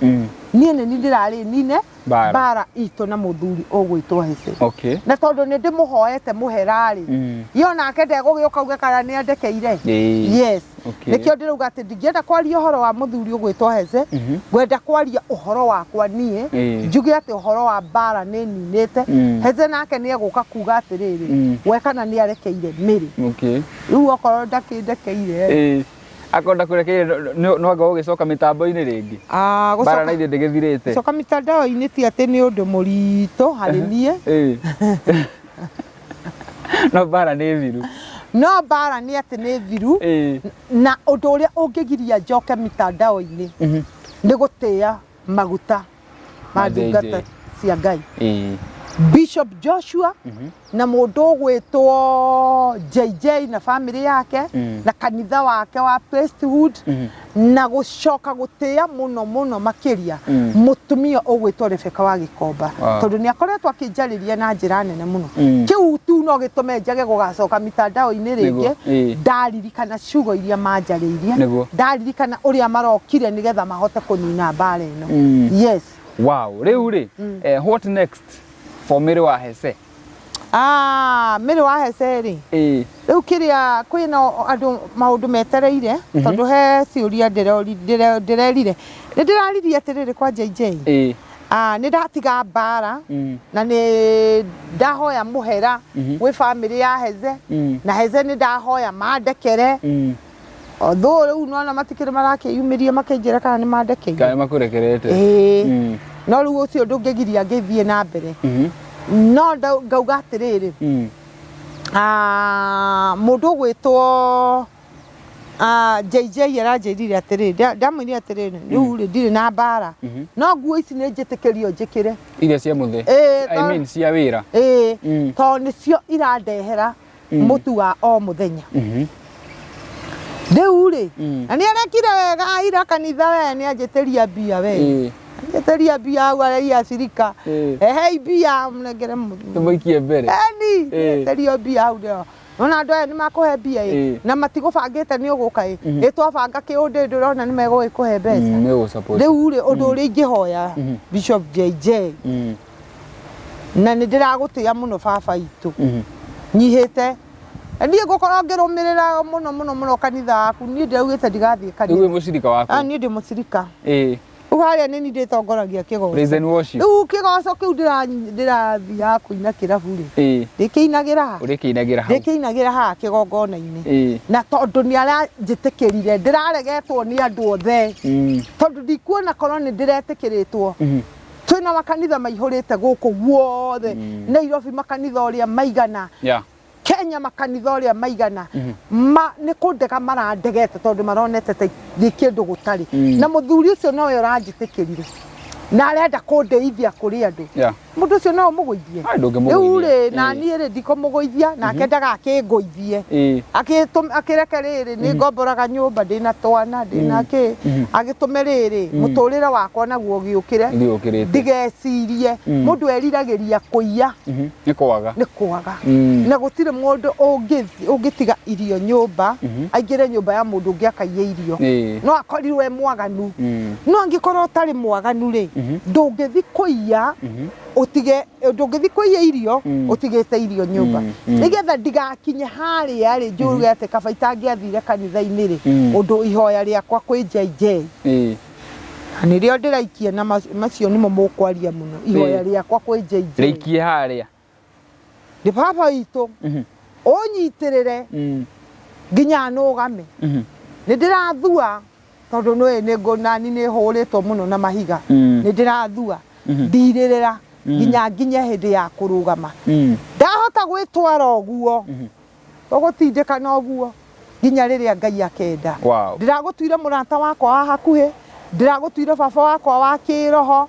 Niĩ nĩ niĩ ndĩrarĩ nine Mbara. mbara itũ na mũthuri ũgwĩtwo Hece. Okay. Na tondũ nĩ ndĩmũhoete mũhera-rĩ, ye onake ndegũgĩũka auge kana nĩ andekeire. Yes. Okay. Nĩkĩo ndĩrauga atĩ ndingĩenda kwaria ũhoro wa mũthuri ũgwĩtwo Hece, ngwenda kwaria ũhoro wakwa niĩ, njuge atĩ ũhoro wa mbara nĩ ninĩte. Hece nake nĩ egũka kuga atĩrĩrĩ, we kana nĩ arekeire Mary. Okay. Rĩu okorwo ndakĩndekeire. Akorwo ndakũrekeire no anga ũgĩcoka mĩtambo-inĩ rĩngĩ. Ah, Mbara gũcoka na ithuĩ ndĩgĩthirĩte. gũcoka mitandao-inĩ ti atĩ nĩ ũndũ mũritũ harĩ niĩ. No mbara nĩ thiru. No mbara nĩ atĩ nĩ thiru. Na ũndũ ũrĩa ũngĩgiria njoke mitandao-inĩ nĩ gũtĩa maguta ma Ma JJ. ndungata cia Ngai. Bishop Joshua na mũndũ ũgwĩtwo JJ na family yake na kanitha wake wa priesthood na gũcoka gũtĩa mũno mũno makĩria mũtumia ũgwĩtwo Rebecca wa Gĩkomba. Wow. Tondũ nĩ akoretwo akĩnjarĩria na njĩra nene mũno. Kĩu tu no gĩtũme njage gũgacoka mitandao-inĩ rĩngĩ. Ndaririkana ciugo iria manjarĩirie, ndaririkana ũrĩa marokire nĩgetha mahote kũnina mbara ĩno. Yes. Wow. Rĩu rĩ, what next for Mary wa Hece? Ah, Mary wa Hece rĩ, rĩu kĩrĩa kwĩna andũ maũndũ metereire, tondũ he ciũria ndĩrerire. Nĩ ndĩraririe atĩrĩrĩ kwa JJ. Ah, nĩ ndatiga mbara na nĩ ndahoya mũhera gwĩ family ya Heze, na Heze nĩ ndahoya mandekere. Although rĩu nona matikĩrĩ marakĩyumĩria makĩnjĩra kana nĩ mandekeire. Kana makũrekerete. No rĩu ũcio ndũngĩgiria ngĩthiĩ na mbere. No ngauga atĩrĩrĩ, mũndũ ũgwĩtwo JJ aranjĩrire atĩrĩrĩ, ndamwĩrire atĩrĩrĩ, rĩu rĩ ndirĩ na mbara, no nguo ici nĩ njĩtĩkĩrio njĩkĩre. Iria cia mũthĩ. I mean cia wĩra. Tondũ nĩcio irandehera mũtu wa o mũthenya. Rĩu rĩ, na nĩ arekire wega ira kanitha we nĩ anjĩtĩria mbia we. Anjĩtĩria mbia hau areia acirika. Ehei mbia mũnengere mũtu. Tũmũikie mbere. Eni, anjĩtĩrio mbia hau ndĩro. Nona andũ aya nĩ makũhe mbia ĩ, na matigũbangĩte nĩ ũgũka ĩ. Ĩ twabanga kĩũndũ ndũrona nĩ megũgĩkũhe mbeca. Nĩ ũgũ-support. Rĩu rĩ, ũndũ ũrĩa ingĩhoya Bishop JJ, na nĩ ndĩragũtĩa mũno baba itũ. Nyihĩte. Na niĩ ngũkorwo ngĩrũmĩrĩra mũno mũno mũno kanitha waku, niĩ ndĩraugĩte ndigathiĩ Rĩu kanitha. wĩ mũcirika waku. Ah, niĩ ndĩ mũcirika. Rĩu harĩa nĩ niĩ ndĩtongoragia kĩgoco. Praise and worship. Rĩu kĩgoco kĩu ndĩrathiaga kũina kĩrabu rĩ. Ndĩkĩinagĩra ha? Ũrĩkĩinagĩra hau. Ndĩkĩinagĩra haha kĩgongona-inĩ. Na tondũ nĩ aranjĩtĩkĩrire, ndĩraregetwo nĩ andũ othe. Tondũ ndikuona korwo nĩ ndĩretĩkĩrĩtwo. Twĩna makanitha maihũrĩte gũkũ guothe. Nairobi makanitha ũrĩa maigana. Kenya makanitha ũrĩa maigana. Nĩ kũndega marandegete tondũ maronete ta ndĩ kĩndũ gũtarĩ. Na mũthuri ũcio nowe ũranjĩtĩkĩrire. Na arenda kũndĩithia kũrĩ andũ. Mũndũ ũcio no ũmũgũithie. Rĩu rĩ, na niĩ rĩ ndikũmũgũithia, nake ndagakĩngũithie. Akĩreke rĩrĩ, nĩ ngomboraga nyũmba, ndĩna twana, ndĩna kĩ. Agĩtũme rĩrĩ, mũtũrĩre wakwa naguo ũgĩũkĩre. Ndigecirie. Mũndũ eriragĩria kũiya. Nĩ kwaga. Nĩ kwaga. Na gũtirĩ mũndũ ũngĩtiga irio nyũmba, aingĩre nyũmba ya mũndũ ũngĩ akaiye irio. No akorirwo e mwaganu. No angĩkorwo ũtarĩ mwaganu rĩ, ndũngĩthi kũiya, ũtige, ndũngĩthi kũiya irio, ũtigĩte irio nyũmba. Nĩgetha ndigakinye harĩa rĩ, njuge atĩ kaba itangĩathire kanitha-inĩ rĩ, ũndũ ihoya rĩakwa kwĩ JJ. Na nĩrĩo ndĩraikia na macio nĩmo mũkwaria mũno. Ihoya rĩakwa kwĩ JJ. Rĩikie harĩa. Nĩ baba witũ, ũnyitĩrĩre nginya nũgame. Nĩ ndĩrathua tondũ nĩ nĩ nani nĩ hũrĩtwo mũno na mahiga. Nĩ ndĩrathua. Ndirĩrĩra nginya nginye hĩndĩ ya kũrũgama. Ndahota gwĩtwara ũguo. Ũgũtindĩkana ũguo nginya rĩrĩa Ngai akenda. Ndĩragũtuire mũrata wakwa wa hakuhĩ, ndĩragũtuire baba wakwa wa kĩroho,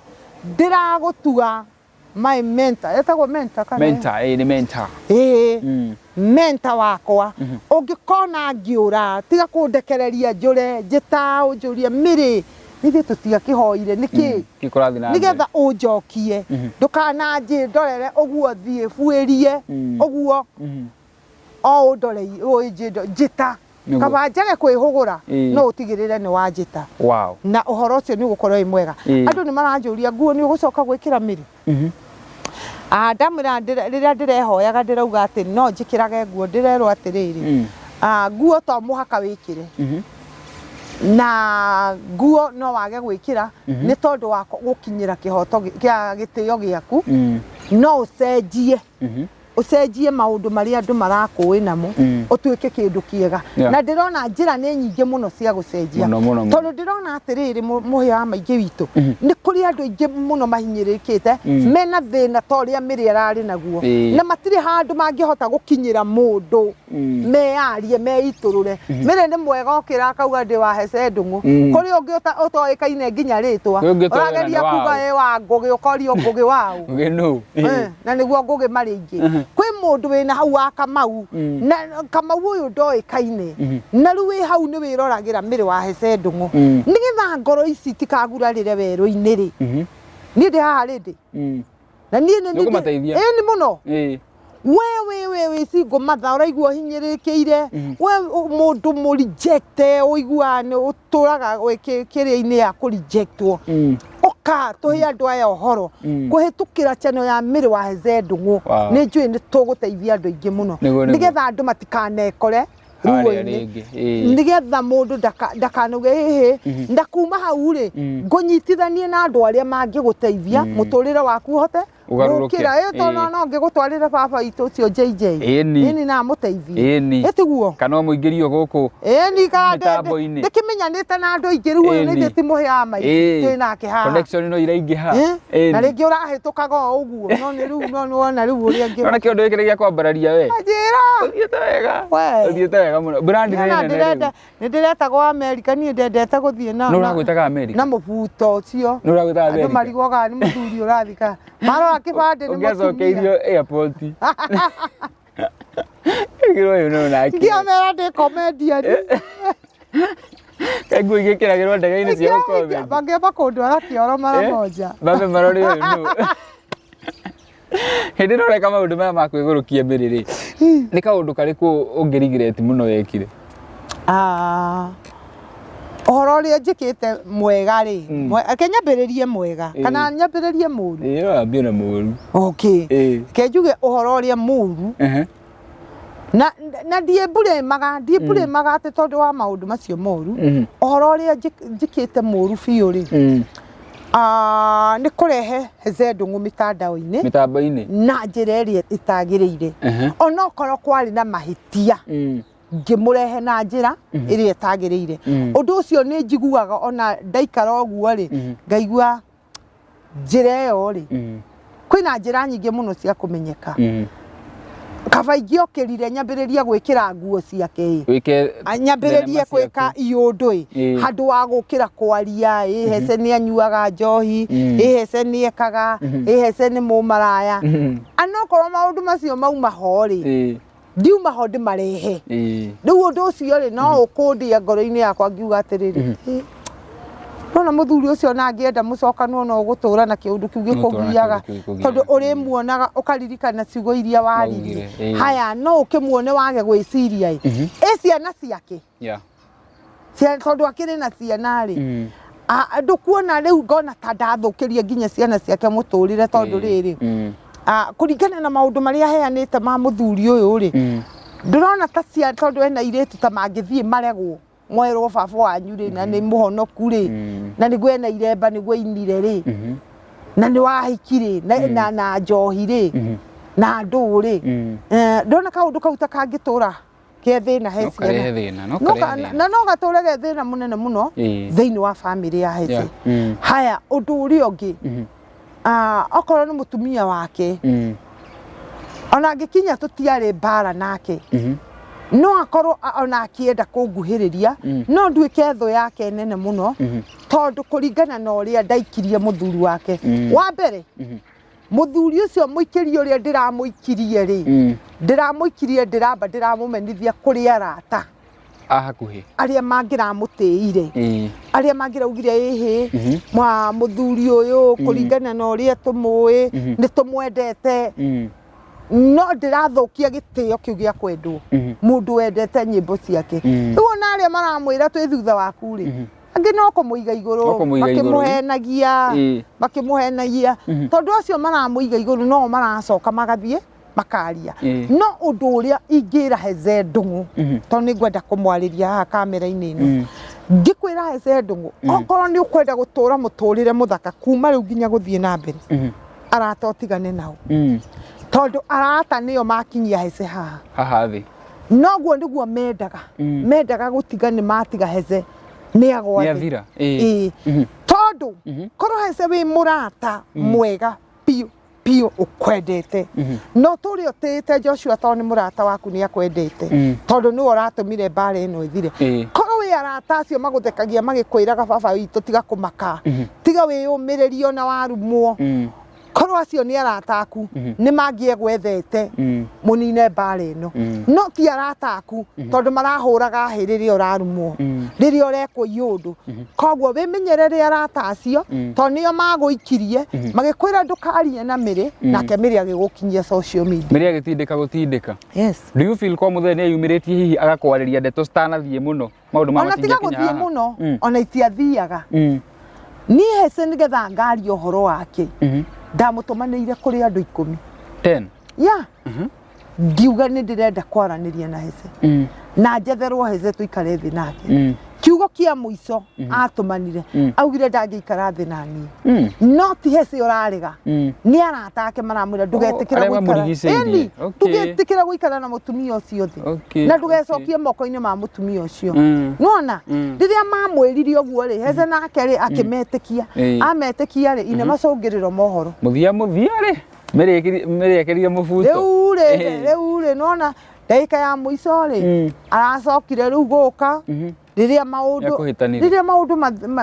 ndĩragũtua my mentor. Etagwo mentor kana? Mentor, nĩ mentor. Mentor wakwa. Ũngĩkona ngĩũra, tiga kũndekereria njũre, njĩta ũnjũrie Mary, Ithuĩ tũtiakĩhoire nĩkĩ? Kĩ kũrathiĩ na mbere? Nĩgetha ũnjokie, ndũkananjĩ ndorere ũguo thiĩ buĩrie ũguo o ũndore ũnjĩ njĩta. Kaba njage kwĩhũgũra no ũtigĩrĩre nĩ wanjĩta. Wow. Na ũhoro ũcio nĩ ũgũkorwo wĩ mwega. Andũ nĩ maranjũria nguo nĩ ũgũcoka gwĩkĩra mĩrĩ? Ah, ndamwĩra rĩrĩa ndĩrehoyaga ndĩrauga atĩ no njĩkĩrage nguo ndĩrerwo atĩrĩrĩ, ah, nguo to mũhaka wĩkĩre. Na nguo no wage gwĩkĩra nĩ tondũ wa gũkinyĩra kĩhoto kĩa gĩtĩo gĩaku, no ũcenjie ũcenjie maũndũ marĩa andũ marakũĩ namo ũtuĩke kĩndũ kĩega. Na ndĩrona njĩra nĩ nyingĩ mũno cia gũcenjia. Mũno, mũno, mũno. Tondũ ndĩrona atĩrĩrĩ mũhĩa wa maingĩ witũ nĩ kũrĩ andũ aingĩ mũno mahinyĩrĩrĩkĩte mena thĩna ta ũrĩa Mary ararĩ naguo na matirĩ handũ mangĩhota gũkinyĩra mũndũ meyarie meitũrũre. Mary nĩ mwega okĩra akauga ndĩ wa Hece Ndung'u. Kũrĩ ũngĩ ũtoĩkaine nginya rĩtwa. Kwĩ ũngĩ ũtoĩ ona Ũrageria nĩ kuga waũ. ĩ wa Ngũgĩ ũkorio Ngũgĩ waũ. Ngũgĩ nũ? Na nĩguo Ngũgĩ marĩ aingĩ. Kwĩ mũndũ wĩna hau wa Kamau na Kamau ũyũ ndoĩkaine na rĩu wĩ hau nĩ wĩroragĩra Mary wa Hece Ndung'u. Nĩgetha ngoro ici itikagurarĩre werũ-inĩ rĩ, niĩ ndĩ haha rĩndĩ. Na niĩ nĩ Nĩ ũkũmateithia? Ĩni mũno. We we we wĩ single mother ũraigua ũhinyĩrĩrĩkĩire, we mũndũ mũ reject ũiguaga nĩ ũtũraga wĩ kĩrĩa-inĩ ya kũ rejectwo. Ũka tũhe andũ aya ũhoro kũhĩtũkĩra channel ya Mary wa Heze Ndung'u. Nĩ njũĩ nĩ tũgũteithia andũ aingĩ mũno. Nĩguo, nĩguo. Nĩgetha andũ matikanekore Harĩa ruo-inĩ. rĩngĩ, ĩĩ. Nĩgetha mũndũ ndakanauge hĩhĩ, na kuma hau rĩ, ngũnyitithanie na andũ arĩa mangĩgũteithia mũtũrĩre waku ũhote Ũgarũrũke. gũkĩra. Ĩ tondũ Ĩĩ. no ngĩgũtwarĩre baba witũ ũcio JJ. Ĩni. Ĩni na amũteithie. Ĩni. Ĩ tiguo? Kana ũmũingĩrie gũkũ Ĩni kana mĩtambo-inĩ. ndĩkĩmenyanĩte na andũ aingĩ rĩu ũyũ nĩ Ĩni. ithuĩ ti mũhĩa wa maitũ Ĩĩ. twĩ nake haha. Connection no iraingĩha. Ĩ? Ĩni. Na rĩngĩ ũrahĩtũkaga o ũguo no nĩ rĩu no nĩwona rĩu ũrĩa ngĩ. Nona kĩũndũ gĩkĩ nĩ gĩa kwambararia we. Anjĩra. Ũthiĩte wega. We. Ũthiĩte wega mũno. Brand nĩ Nĩ nene ndĩrenda rĩu. nĩ ndĩretagwo Amerika niĩ ndendete gũthiĩ na Nũ ũragwĩtaga Amerika? na mũbuto ũcio. Nũ ũragwĩtaga Andũ Amerika? marigwogaga nĩ mũthuri ũrathika. Marora kĩbandĩ nĩ mũtumia. Ũngĩacokeirio airport. Ĩkĩrwo ũyũ nũ nake. Ngĩamera ndĩ comedian. Kaĩ nguo igĩkĩragĩrwo ndege-inĩ cia gũkomedi. Mangĩamba kũndwara kĩoro mara moja. Mambe marore ũyũ nũ. Hĩndĩ ĩno ũreka maũndũ maya ma kwĩgũrũkia mbere rĩ, nĩ kaũndũ karĩkũ ũngĩ regret mũno wekire? Ah, ũhoro ũrĩa njĩkĩte mwega rĩ, reke nyambĩrĩrie mwega kana nyambĩrĩrie mũru? Ĩĩ no wambie na mũru. Okay. Ĩĩ. Reke njuge ũhoro ũrĩa mũru na na ndiĩmburĩmaga ndiĩmburĩmaga atĩ tondũ wa maũndũ macio moru. Ũhoro ũrĩa njĩkĩte mũru biũ rĩ, ah, nĩ kũrehe Heze Ndung'u mĩtandao-inĩ Mĩtambo-inĩ. na njĩra ĩrĩa ĩtagĩrĩire. Onokorwo kwarĩ na mahĩtia, ngĩmũrehe na njĩra ĩrĩa ĩtagĩrĩire. Ũndũ ũcio nĩ njiguaga ona ndaikara ũguo rĩ, ngaigua njĩra ĩyo rĩ, kwĩna njĩra nyingĩ mũno cia kũmenyeka. Kaba ingĩokĩrire nyambĩrĩrie gwĩkĩra nguo ciake ĩ. Wĩke Nyambĩrĩrie thenema gwĩka ciaku. iũndũ ĩ. Handũ wa gũkĩra kwaria ĩ, Hece nĩ anyuaga njohi, ĩ Hece nĩ ekaga, ĩ Hece nĩ mũmaraya. Anokorwo maũndũ macio mauma ho rĩ, ndiuma ho ndĩmarehe. Rĩu ũndũ ũcio rĩ, no ũkũndia ngoro-inĩ yakwa ngiuga atĩrĩrĩ, ĩ, nona mũthuri ũcio ona angĩenda mũcokanwo no ũgũtũra na kĩũndũ kĩu Ũgũtũra na gĩkũgiaga, kĩũndũ kĩu gĩkũgiaga. tondũ ũrĩmuonaga ũkaririkana ciugo iria waririe. Waugire, ĩĩ. Haya, no ũkĩmuone wage gwĩciria ĩ, ĩ ciana ciake. Tondũ akĩrĩ na ciana rĩ, ndũkuona rĩu ngona ta ndathũkĩria nginya ciana ciake mũtũrĩre tondũ rĩrĩ, kũringana na maũndũ marĩa aheanĩte ma mũthuri ũyũ rĩ, ndĩrona ta ciana tondũ ena airĩtu ta mangĩthiĩ maregwo mwerwo baba wanyu rĩ, na nĩ mũhonoku rĩ, na nĩguo ena iremba nĩguo ainire rĩ, na nĩ wahiki rĩ, na njohi rĩ, na ndũũ rĩ. Ndona kaũndũ kau ta kangĩtũra ke thĩna he No ciana. karehe thĩna, no No karehe thĩna. na no gatũre ge thĩna mũnene mũno thĩinĩ wa bamĩrĩ ya Hece. Haya, ũndũ ũrĩa ũngĩ, okorwo nĩ mũtumia wake, ona angĩkinya tũtiarĩ mbara nake, no akorwo ona akĩenda kũnguhĩrĩria, no nduĩke thũ yake nene mũno, tondũ kũringana na ũrĩa ndaikirie mũthuri wake. Wa mbere, mũthuri ũcio mũikĩrie ũrĩa ndĩramũikirie rĩ, ndĩramũikirie ndĩramba ndĩramũmenithia kũrĩ arata. A hakuhĩ. Arĩa mangĩramũtĩire, arĩa mangĩraugire ĩhĩ, mwa mũthuri ũyũ, kũringana na ũrĩa tũmũĩ, nĩ tũmwendete, no ndĩrathũkia gĩtĩo kĩu gĩa kwendwo, mũndũ wendete nyĩmbo ciake. Rĩu ona arĩa maramwĩra twĩ thutha waku rĩ, angĩ no kũmũiga igũrũ. No kũmũiga igũrũ. Makĩmũhenagia, makĩmũhenagia, tondũ acio maramũiga igũrũ no maracoka magathiĩ makaria. No ũndũ ũrĩa ingĩra Heze Ndung'u, tondũ nĩ ngwenda kũmwarĩria haha kamera-inĩ ĩno, ngĩkwĩra Heze Ndung'u, okorwo nĩ ũkwenda gũtũra mũtũrĩre mũthaka kuma rĩu nginya gũthiĩ na mbere, arata ũtigane nao, tondũ arata nĩo makinyia Heze haha. Haha thĩ. Noguo nĩguo mendaga, mendaga gũtiga nĩ matiga Heze nĩ agwa Nĩ thĩ. athira. Ĩĩ. Tondũ korwo Heze wĩ mũrata mwega biũ biũ ũkwendete, no tũrĩ ũtĩĩte Joshua tondũ nĩ mũrata waku, nĩ akwendete, tondũ nĩwe ũratũmire mbara ĩno ĩthire. Korwo wĩ arata acio magũthekagia magĩkwĩraga, "Baba witũ, tiga kũmaka, tiga wĩyũmĩrĩrie ona warumwo," korwo acio nĩ arata aku, nĩ mangĩegwethete mũnine mbara ĩno. No ti arata aku, tondũ marahũraga hĩ rĩrĩa ũrarumwo, rĩrĩa ũrekwo iũndũ. Koguo wĩmenyerere arata acio, tondũ nĩo magũikirie magĩkwĩra ndũkarie na Mĩrĩ, nake Mĩrĩ agĩgũkinyia social media. Mĩrĩ agĩtindĩka gũtindĩka. Yes. Do you feel kwa mũthenya nĩ eyumĩrĩtie hihi agakwarĩria ndeto citanathiĩ mũno, maũndũ ma Ona tiga matingĩkinya gũthiĩ haha? mũno, ona itiathiaga. Niĩ Hece, nĩgetha ngaria ũhoro wake, ndamũtũmanĩire kũrĩ andũ 10. 10. Ya ngiuga nĩ ndĩrenda kwaranĩria na Hece, na njetherwo Hece tũikare thĩ nake. Kiugo kĩa mũico atũmanire, augire ndangĩikara thĩ na niĩ. No ti Hece ũrarega, nĩ arata ake maramwĩra ndũgetĩkĩra Arĩa gũikara. mamũrigicĩirie. Ĩni, ndũgetĩkĩra gũikara na mũtumia ũcio thĩ, na ndũgecokie moko-inĩ ma mũtumia ũcio. Nona rĩrĩa mamwĩrire ũguo rĩ, Hece nake rĩ akĩmetĩkia. Ametĩkia rĩ, ine macũngĩrĩro mohoro. Mũthia mũthia rĩ, Mĩrĩ ekĩrire mũbuto. Rĩu rĩ, rĩu rĩ, nona ndagĩka ya mũico rĩ, aracokire rĩu gũka rĩrĩa maũndũ Nĩakũhĩtanire. Rĩrĩa maũndũ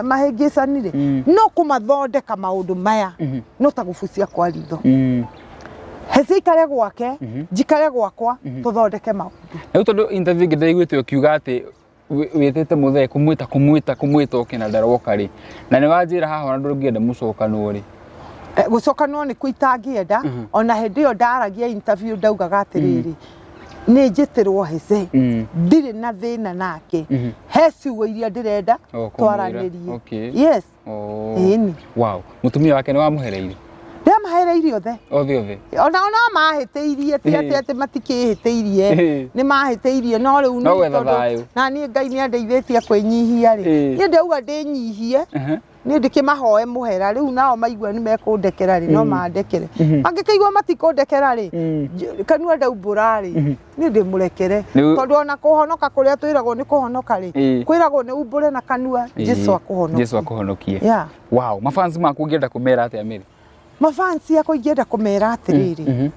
mahĩngĩcanire, no kũmathondeka maũndũ maya no ta gũbucia kwa ritho. Hece ikare gwake, njikare gwakwa, tũthondeke maũndũ. Rĩu tondũ interview ĩngĩ ndĩraiguĩte ũkiuga atĩ wĩtĩte mũthee kũmwĩta kũmwĩta kũmwĩta oke na ndaroka rĩ, na nĩ wanjĩra haha ona ndũngĩenda mũcokanwo rĩ. Gũcokanwo nĩkuo itangĩenda. Ona hĩndĩ ĩyo ndaragia interview ndaugaga atĩrĩrĩ, nĩ njĩtĩrwo Hece, ndirĩ na thĩna nake, he ciugo iria ndĩrenda O, kũmwĩra. twaranĩrie. Yes. Oh. Ĩni. Wow. Mũtumia wake nĩ wamũhereirie? Ndĩamahereirie othe. Othe othe? Ona mahĩtĩirie, ti atĩ atĩ matikĩhĩtĩirie, nĩ mahĩtĩirie, no rĩu No niĩ gwetha tondũ thayũ. Na niĩ Ngai nĩ andeithĩtie kwĩnyihia rĩ, niĩ ndauga ndĩnyihie, niĩ ndĩkĩmahoe mũhera. Rĩu nao maigua nĩ mekũndekera rĩ, no mandekere. Mangĩkĩigua matikũndekera rĩ, kanua ndaumbũra rĩ, niĩ ndĩmũrekere, tondũ ona kũhonoka kũrĩa twĩragwo nĩ kũhonoka rĩ, kwĩragwo nĩ umbũre na kanua, Jesu akũhonokie. Jesu akũhonokie. Yeah. Wow. Mafans maku ũngĩenda kũmera atĩa, Mary? Mafansi akwa ingĩenda kũmera atĩrĩrĩ,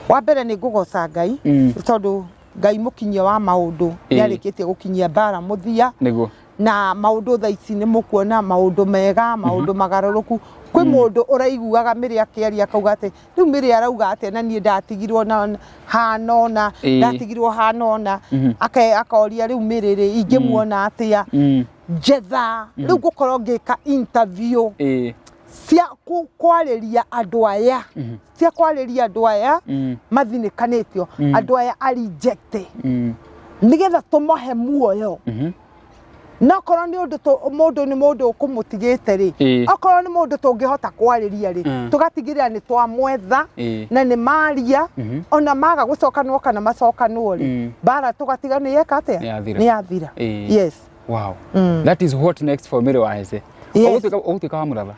wa mbere nĩ ngũgoca Ngai, tondũ Ngai mũkinyia wa maũndũ nĩ arĩkĩtie gũkinyia mbara mũthia. Na maũndũ thaa ici nĩ mũkuona maũndũ mega, maũndũ magarũrũku. Kwĩ mũndũ ũraiguaga Mĩrĩ akĩaria akauga atĩ rĩu Mĩrĩ arauga atĩa, na niĩ ndatigirwo na hana ũna, ndatigirwo hana ũna. Akoria rĩu Mĩrĩ rĩ, ingĩmuona atĩa? Njetha rĩu ngũkorwo ngĩka interview cia kwarĩria andũ aya, cia kwarĩria andũ aya mathinĩkanĩtio, andũ aya a reject, nĩgetha tũmahe muoyo. Na okorwo nĩ ũndũ mũndũ nĩ mũndũ ũkũmũtigĩte rĩ, okorwo nĩ mũndũ tũngĩhota kwarĩria rĩ, tũgatigĩrĩra nĩ twamwetha na nĩ maria. Ona maga gũcokanwo kana macokanwo rĩ, mbara tũgatiga nĩ yeka atĩa? Nĩ yathira. Nĩ yathira. Yes. Wow. That is what next for Mary wa Hece? Yes. Ũgũtuĩka wa mũratha?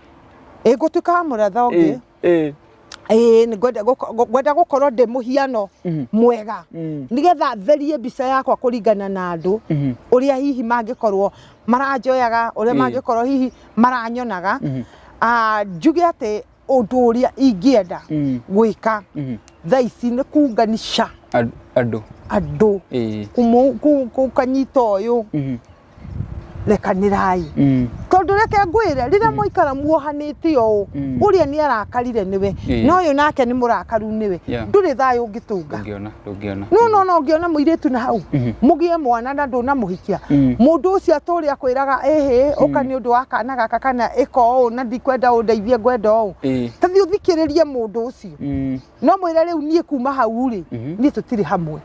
Ĩ, ngũtuĩka wa mũratha ũngĩ. Ĩĩ, nĩ ngwenda gũkorwo ndĩ mũhiano mwega, nĩgetha therie mbica yakwa kũringana na andũ ũrĩa hihi mangĩkorwo maranjoyaga, ũrĩa mangĩkorwo hihi maranyonaga. Ah, njuge atĩ ũndũ ũrĩa ingĩenda gwĩka thaa ici nĩ kunganisha Andũ. Andũ, kũkanyita ũyũ, rekanĩrai, tondũ Tondũ reke ngwĩre, rĩrĩa mwaikara muohanĩte ũũ, ũrĩa nĩ arakarire nĩwe, na ũyũ nake nĩ mũrakaru nĩwe, ndũrĩ thayũ ũngĩtũnga. Ndũngĩona, ndũngĩona. No no no ũngĩona mũirĩtu na hau, mũgĩe mwana na ndũnamũhikia, mũndũ ũcio atũre akwĩraga ĩhĩ, ũka nĩ ũndũ wa kana gaka kana ĩka ũũ na ndikwenda ũndeithie ngwenda ũũ. Ta thiĩ ũthikĩrĩrie mũndũ ũcio. No mwĩre rĩu niĩ kuma hau rĩ, niĩ tũtirĩ hamwe.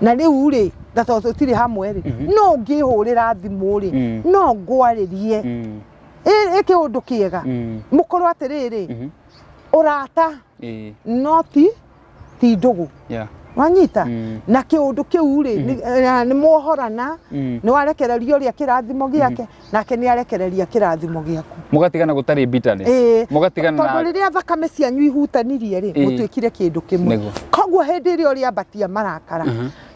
Na rĩu rĩ, na tondũ tũtirĩ hamwe rĩ, no ũngĩhũrĩra thimũ rĩ, no ngwarĩrie. Ĩ kĩũndũ kĩega. Mũkorwo atĩrĩrĩ, ũrata no ti ti ndũgũ. Wanyita? Na kĩũndũ kĩu rĩ, nĩ mwohorana, nĩ warekereria ũrĩa kĩrathimo gĩake, nake nĩ arekereria kĩrathimo gĩaku. Mũgatigana gũtarĩ bitterness. Ĩĩ. Mũgatigana Tondũ na rĩrĩa thakame cianyu ihutanirie rĩ, mũtuĩkire kĩndũ kĩmwe. Nĩguo. Koguo hĩndĩ ĩrĩa ũrĩambatia marakara,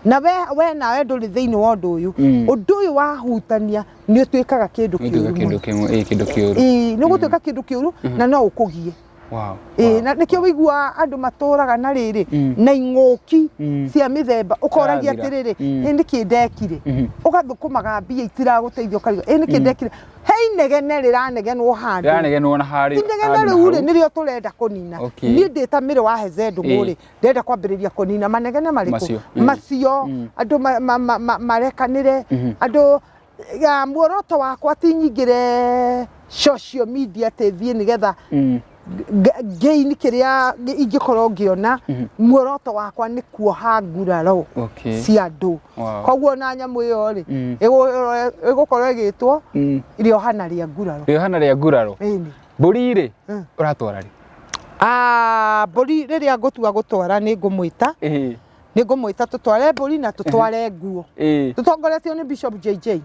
na we nawe ndũrĩ thĩinĩ wa ũndũ ũyũ, ũndũ ũyũ wahutania nĩ ũtuĩkaga kĩndũ Ũtuĩka kĩũru kĩndũ mũno. kĩmwe, ĩĩ, kĩndũ kĩũru. Ĩĩ, nĩ ũgũtuĩka kĩndũ kĩũru na no ũkũgie. Wow. Ĩĩ, Wow. na nĩkĩo wĩiguaga andũ matũraga na rĩrĩ na ing'ũki cia mĩthemba, ũkoragia Irathira. atĩrĩrĩ, ĩ nĩkĩ ndekire? Ũgathũkũmaga mbia itiragũteithia ũkarigwo ĩ nĩkĩ ndekire? He inegene rĩranegenwo handũ. Rĩranegenwo na harĩ Inegene handũ na rĩu rĩ hau. nĩrĩo tũrenda kũnina. Okay. Niĩ ndĩ ta Mĩrĩ wa Heze Ndũng'ũ rĩ, ndĩrenda kwambĩrĩria kũnina manegene marĩkũ? Macio. Macio, andũ marekanĩre, andũ ya muoroto wakwa ti nyingĩre social media atĩ thiĩ nĩgetha gain kĩrĩa ingĩkorwo ngĩona. Muoroto wakwa nĩ kuoha nguraro cia andũ. Koguo na nyamũ ĩyo rĩ, ĩgũkorwo ĩgĩtwo rĩohana rĩa nguraro. Rĩohana rĩa nguraro. Ĩni. Mbũri rĩ, ũratwara rĩ? Ah, mbũri rĩrĩa ngũtua gũtwara nĩ ngũmwĩta. Nĩ ngũmwĩta tũtware mbũri na tũtware nguo. Tũtongoretio nĩ Bishop JJ.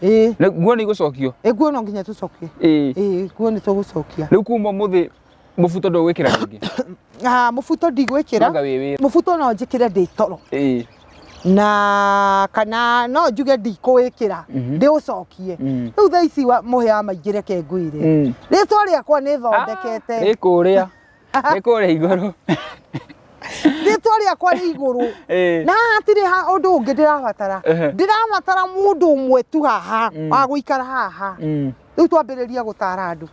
Ĩĩ. Nguo nĩ igũcokio? Ĩ, nguo no nginya tũcokie. Ĩĩ, nguo nĩ tũgũcokia. Rĩu kuma ũmũthĩ mũbuto ndũgwĩkĩra rĩngĩ? Ah, mũbuto ndigwĩkĩra. Anga wĩ wĩra. Mũbuto no njĩkĩre ndĩ toro. Na kana no njuge ndikũwĩkĩra, ndĩũcokie. Rĩu thaa ici mũhĩa wa maingĩ reke ngwĩre. Rĩtwa rĩakwa nĩ thondekete. Rĩ kũrĩa. Rĩ kũrĩa igũrũ. Rĩtwa rĩakwa rĩ igũrũ. Na haha hatirĩ ha ũndũ ũngĩ ndĩrabatara. Ndĩrabatara mũndũ ũmwe tu haha, wa gũikara haha. Rĩu twambĩrĩria gũtara andũ.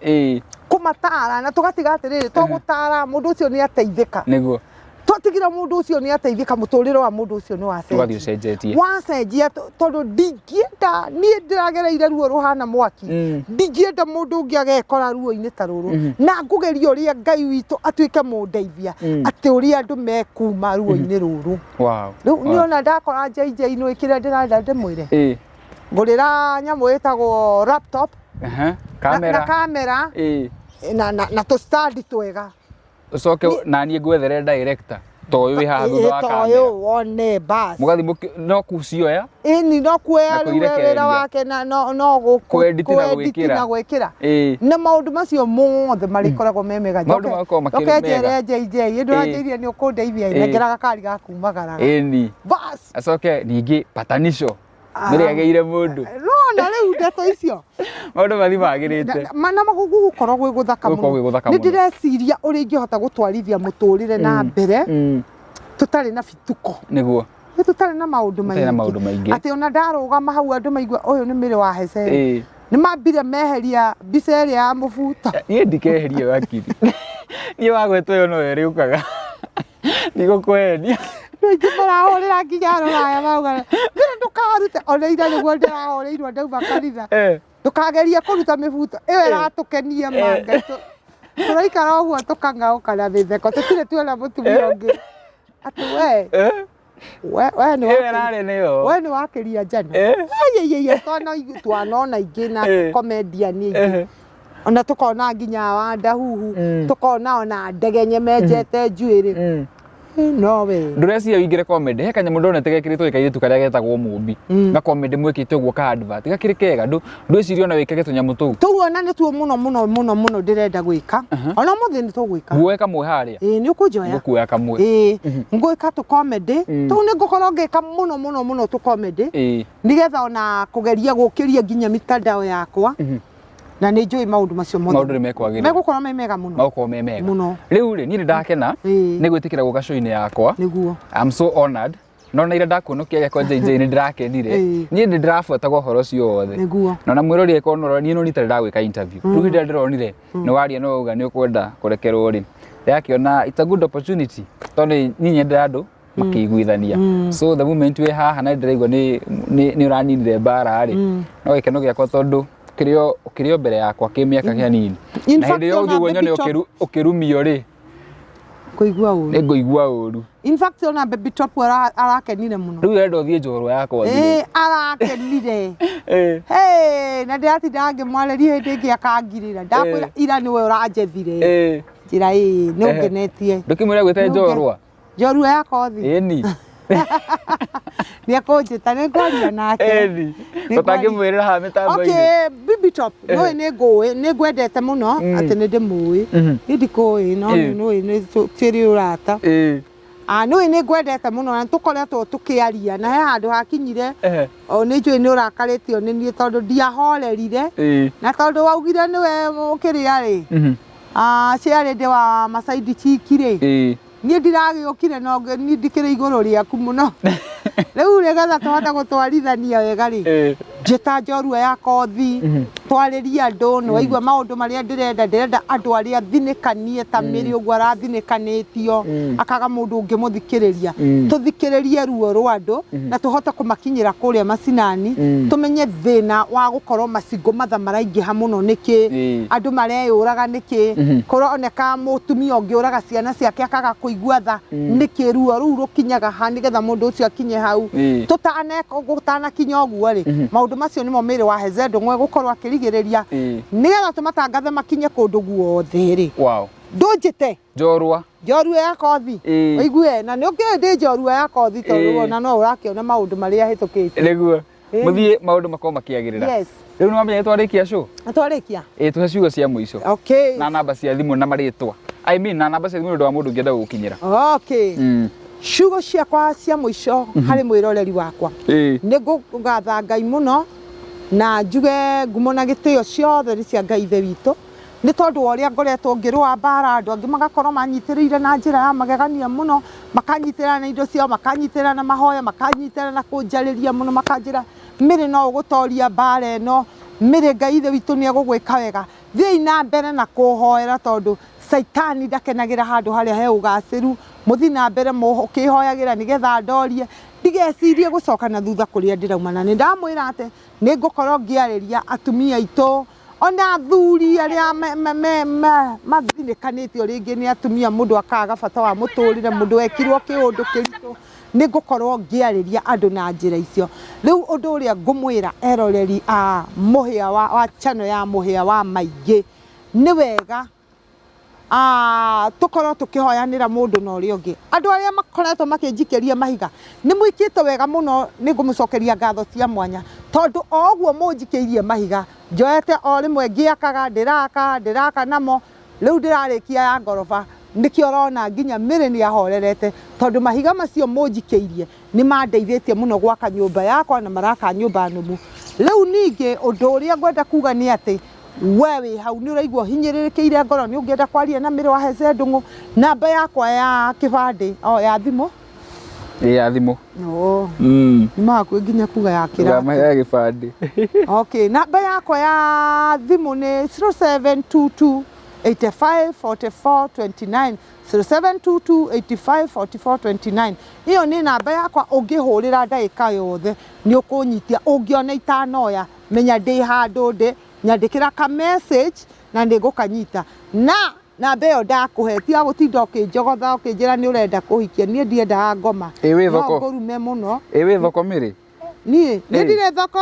Kũmatara na tũgatiga atĩrĩrĩ, to gũtara mũndũ ũcio nĩ ateithĩka. Nĩguo. Twatigira mũndũ ũcio nĩ ateithĩka, mũtũrĩre wa mũndũ ũcio nĩ wacenjia. Ũgathiĩ ũcenjetie. Wacenjia tondũ ndingĩenda, niĩ ndĩragereire ruo rũhana mwaki. Ndingĩenda mũndũ ũngĩ agekora ruo-inĩ ta rũrũ. Na ngũgeria ũrĩa Ngai witũ atuĩke mũndeithia, atĩ ũrĩa andũ mekuma ruo-inĩ rũrũ. Wow. Rĩu niĩ ona ndakora JJ nĩ kĩrĩa ndĩrenda ndĩmwĩre. Ngũrĩra nyamũ ĩtagwo laptop. Na Kamera. kamera. Na tũ stand twega. Ucoke na niĩ ngwethere director to ũyũ wĩ haha thutha wa Ĩ, to kamera. ũyũ wone bas. Mũgathiĩ no kucioya. Ĩni no kuoya Na rĩu we wĩra kũirekereria. wake na no no Kũ-edit na kũ-edit gwĩkĩra. na gwĩkĩra. Na maũndũ macio mothe marĩkoragwo me mega. Maũndũ magakorwo makĩrĩ Njoke mega. njĩre JJ, ĩ ndũranjĩrire nĩ ũkũndeithia, nengera gakari ga kumagaraga. Ĩni. Bas. Acoke ningĩ patanisho. Nĩrĩagĩire mũndũ. Nona rĩu ndeto icio. Maũndũ mathiĩ magĩrĩte. Na gũgũkorwo gwĩ gũthaka Gũgũkorwo gwĩ mũno. gũthaka Nĩ mũno. ndĩreciria ũrĩa ingĩhota gũtwarithia mũtũrĩre na mbere tũtarĩ na bituko. Nĩguo. Nĩ tũtarĩ na maũndũ Tũtarĩ na maũndũ maingĩ. Atĩ ona ndarũgama hau andũ maigua ũyũ nĩ Mĩrĩ wa Heceri. Nĩ mambire meheria mbica ĩrĩa ya mũbuto. Niĩ ndikeheria wakiri. Niĩ wagwetwo ĩyo no ĩrĩũkaga. Ndigũkweheria. Andũ aingĩ marahũrĩra nginya rũraya mauga Mĩrĩ ndũkarute, ona ira nĩguo ndĩrahũrĩirwo ndauma kanitha. Ndũkagerie kũruta mĩbuto ĩyo ĩratũkenia ma Ngai. Tũraikara ũguo tũkang'aũka na mĩtheko, tũtirĩ tuona mũtumia ũngĩ. Atĩ we, we, we nĩ Ĩyo wakĩria. ĩrarĩ nĩyo. We nĩ wakĩria njano. Ai, twanona ingĩ na comedian ingĩ. Ona tũkona nginya Wandahuhu, tũkona ona Ndegenye menjete njuĩrĩ. No we. Ndũreciria ũingĩre comedy, he kanyamũ ndonete gekĩrĩtwo gĩ kairĩtu karĩa getagwo Mũmbi. Ga comedy mwĩkĩte ũguo ka advert, gakĩrĩ kega, ndwĩciria ona wĩkage tũnyamũ tũu? Tũu ona nĩtuo mũno mũno mũno mũno ndĩrenda gwĩka. Ona ũmũthĩ nĩ tũgwĩka. Nguoe kamwe harĩa? Ĩĩ, nĩ ũkũnjoya. Ngũkuoya kamwe. Ĩĩ, ngwĩka tũ comedy. Tũu nĩ ngũkorwo ngĩka mũno mũno mũno tũ comedy. Nĩgetha ona kũgeria gũkĩria nginya mitandao yakwa. Na nĩ njũĩ maũndũ macio mothe. Maũndũ nĩ mekwagĩrĩra. Megũkorwo me mega mũno. Megũkorwo me mega. Mũno. Rĩu rĩ, niĩ nĩ ndakena Ĩĩ. nĩ gwĩtĩkĩra gũka show-inĩ yakwa. Nĩguo. I'm so honored. No na ira ndakuona ũkĩaria kwa JJ nĩ ndĩrakenire. Niĩ nĩ ndĩrabuataga ũhoro ũcio wothe. Nĩguo. Na ona mwĩrori angĩkorwo nĩ ũrona niĩ no rita ndĩragwĩka interview. Rĩu hĩndĩ ĩrĩa ndĩronire nĩ waria no wauga nĩ ũkwenda kũrekerwo rĩ, ndĩrakĩona it's a good opportunity tondũ niĩ nyendete andũ makĩiguithania. So the moment wĩ haha na ndĩraigua nĩ nĩ ũraninire mbara rĩ, no gĩkeno gĩakwa tondũ ũkĩrĩ o mbere yakwa kĩmĩaka kĩanini. In Na fact, hĩndĩ ĩyo ona ũthiĩ ũguo baby nyone top- ũkĩrumio rĩ, Kũigua ũru. Nĩ ngũigua ũru. In fact ona baby top arakenire mũno. Rĩu ũrenda ũthiĩ njorua yakwa thire. Ĩĩ arakenire. Ĩĩ. Hey, na ndĩratinda ngĩmwarĩria hĩndĩ ĩngĩ akangirĩra. Ndakwĩra ira nĩwe ũranjethire. Ĩĩ. Njĩra ĩĩ nĩ ũngenetie. Ndũkĩmwĩra gwĩte njorua. Njorua ya kothi. Ĩni. Nĩ ekũnjĩta nĩ ngwaria nake. Ĩni. Nĩ Ũtangĩmwĩrĩra haha mĩtambo-inĩ. Okay, Bibi Top, nĩũĩ nĩ ngũĩ, nĩ ngwendete mũno atĩ nĩ ndĩmũĩ. Niĩ ndikũĩ no nĩũĩ nĩ tũrĩ ũrata. Ĩĩ. Ah, nĩũĩ nĩ ngwendete mũno na tũkoretwo tũkĩaria na he handũ hakinyire o nĩ njũĩ nĩ ũrakarĩtio nĩ niĩ tondũ ndiahorerire na tondũ waugire nĩwe ũkĩrĩa rĩ. Ah, chairlady wa Masaidi Chiki rĩ. Niĩ ndiragĩũkire no niĩ ndikĩrĩ igũrũ rĩaku mũno. Rĩu nĩgetha tũhote gũtwarithania wega rĩ, njĩta njorua ya kothi, twarĩrie andũ, nĩ waigua maũndũ marĩa ndĩrenda, ndĩrenda andũ arĩa thinĩkanie ta Mary ũguo arathinĩkanĩtio, akaga mũndũ ũngĩmũthikĩrĩria. Tũthikĩrĩrie ruo rwa andũ na tũhote kũmakinyĩra kũrĩa macinani, tũmenye thĩna wa gũkorwo macingũ matha maraingĩha mũno nĩkĩ, andũ mareyũraga nĩkĩ, kũroneka mũtumia ũngĩũraga ciana ciake akaga kũigua tha nĩkĩ, ruo rũu rũkinyaga ha nĩgetha mũndũ ũcio akinye hau. Gũtanakinya ũguo rĩ, maũndũ macio nĩmo Mary wa Heze Ndũng'ũ egũkorwo akĩrigĩrĩria nĩgetha tũmatangathe makinye kũndũ guothe rĩ. Wow. Ndũnjĩte Njorua. Njorua ya kothi. Ũigue na nĩ ũkĩũĩ ndĩ njorua ya kothi tondũ ona no ũrakĩona maũndũ marĩa hĩtũkĩte. Nĩguo. Mũthiĩ maũndũ makorwo makĩagĩrĩra. Yes. Rĩu nĩ wamenya nĩ twarĩkia show? Nĩ twarĩkia. Ĩĩ tũhe ciugo cia mũico. Okay. Na namba cia thimũ na marĩtwa. I mean na namba cia thimũ nĩ ũndũ wa mũndũ ũngĩenda gũgũkinyĩra. Okay. Ciugo ciakwa cia mũico harĩ mwĩroreri wakwa. Nĩ ngũgatha Ngai mũno na njuge ngumo na gĩtĩo ciothe nĩ cia Ngai ithe witũ. Nĩ tondũ wa ũrĩa ngoretwo ngĩrũa mbara, andũ angĩ magakorwo manyitĩrĩire na njĩra ya magegania mũno, makanyitĩrĩra na indo ciao, makanyitĩrĩra na mahoya, makanyitĩrĩra na kũnjarĩria mũno, makanjĩra Mary no ũgũtoria mbara ĩno, Mary Ngai ithe witũ nĩ egũgwĩka wega. Thiĩi na mbere na kũhoera tondũ caitani ndakenagĩra handũ harĩa he ũgacĩru, mũthiĩ na mbere mũkĩhoyagĩra nĩgetha ndorie, ndigecirie gũcoka na thutha kũrĩa ndĩrauma. Na nĩ ndamwĩra atĩ nĩ ngũkorwo ngĩarĩria atumia aitũ, ona athuri arĩa mathinĩkanĩtio rĩngĩ nĩ atumia, mũndũ akaga bata wa mũtũrĩre, mũndũ wekirwo kĩũndũ kĩritũ, nĩ ngũkorwo ngĩarĩria andũ na njĩra icio. Rĩu ũndũ ũrĩa ngũmwĩra eroreri a mũhĩa wa channel ya mũhĩa wa maingĩ, nĩ wega tũkorwo tũkĩhoyanĩra mũndũ na ũrĩa ũngĩ. Andũ arĩa makoretwo makĩnjikĩria mahiga, nĩ mwĩkĩte wega mũno, nĩ ngũmũcokeria ngatho cia mwanya, tondũ o ũguo mũnjikĩirie mahiga, njoete o rĩmwe ngĩakaga, ndĩraka, ndĩraka namo, rĩu ndĩrarĩkia ya ngoroba, nĩkĩo ũrona nginya Mary nĩ ahorerete, tondũ mahiga macio mũnjikĩirie nĩ mandeithĩtie mũno gwaka nyũmba yakwa na maraka nyũmba nũmu. Rĩu ningĩ ũndũ ũrĩa ngwenda kuga nĩ atĩ, we wĩ hau nĩ ũraigua ũhinyĩrĩrĩkĩire ngoro, nĩ ũngĩenda kwaria na Mary wa Heze Ndũng'ũ, namba yakwa ya kĩbandĩ, o ya thimũ. Ĩ ya thimũ. Oh. Nĩ mahakuhĩ nginya kuga ya kĩratũ. Ya gĩbandĩ. Okay, namba yakwa ya thimũ nĩ 0722 85 44 29. 0722 85 44 29. Ĩyo nĩ namba yakwa, ũngĩhũrĩra ndagĩka yothe nĩ ũkũnyitia, ũngĩona itanoya menya ndĩ handũ ndĩ, nyandĩkĩra ka message na nĩ ngũkanyita. Na namba ĩyo ndakũhe ti ya gũtinda ũkĩnjogotha ũkĩnjĩra nĩ ũrenda kũhikia, niĩ ndiendaga ngoma. Ĩ wĩ No thoko? ngũrume mũno. Ĩ wĩ thoko Mary? Niĩ niĩ ndirĩ thoko.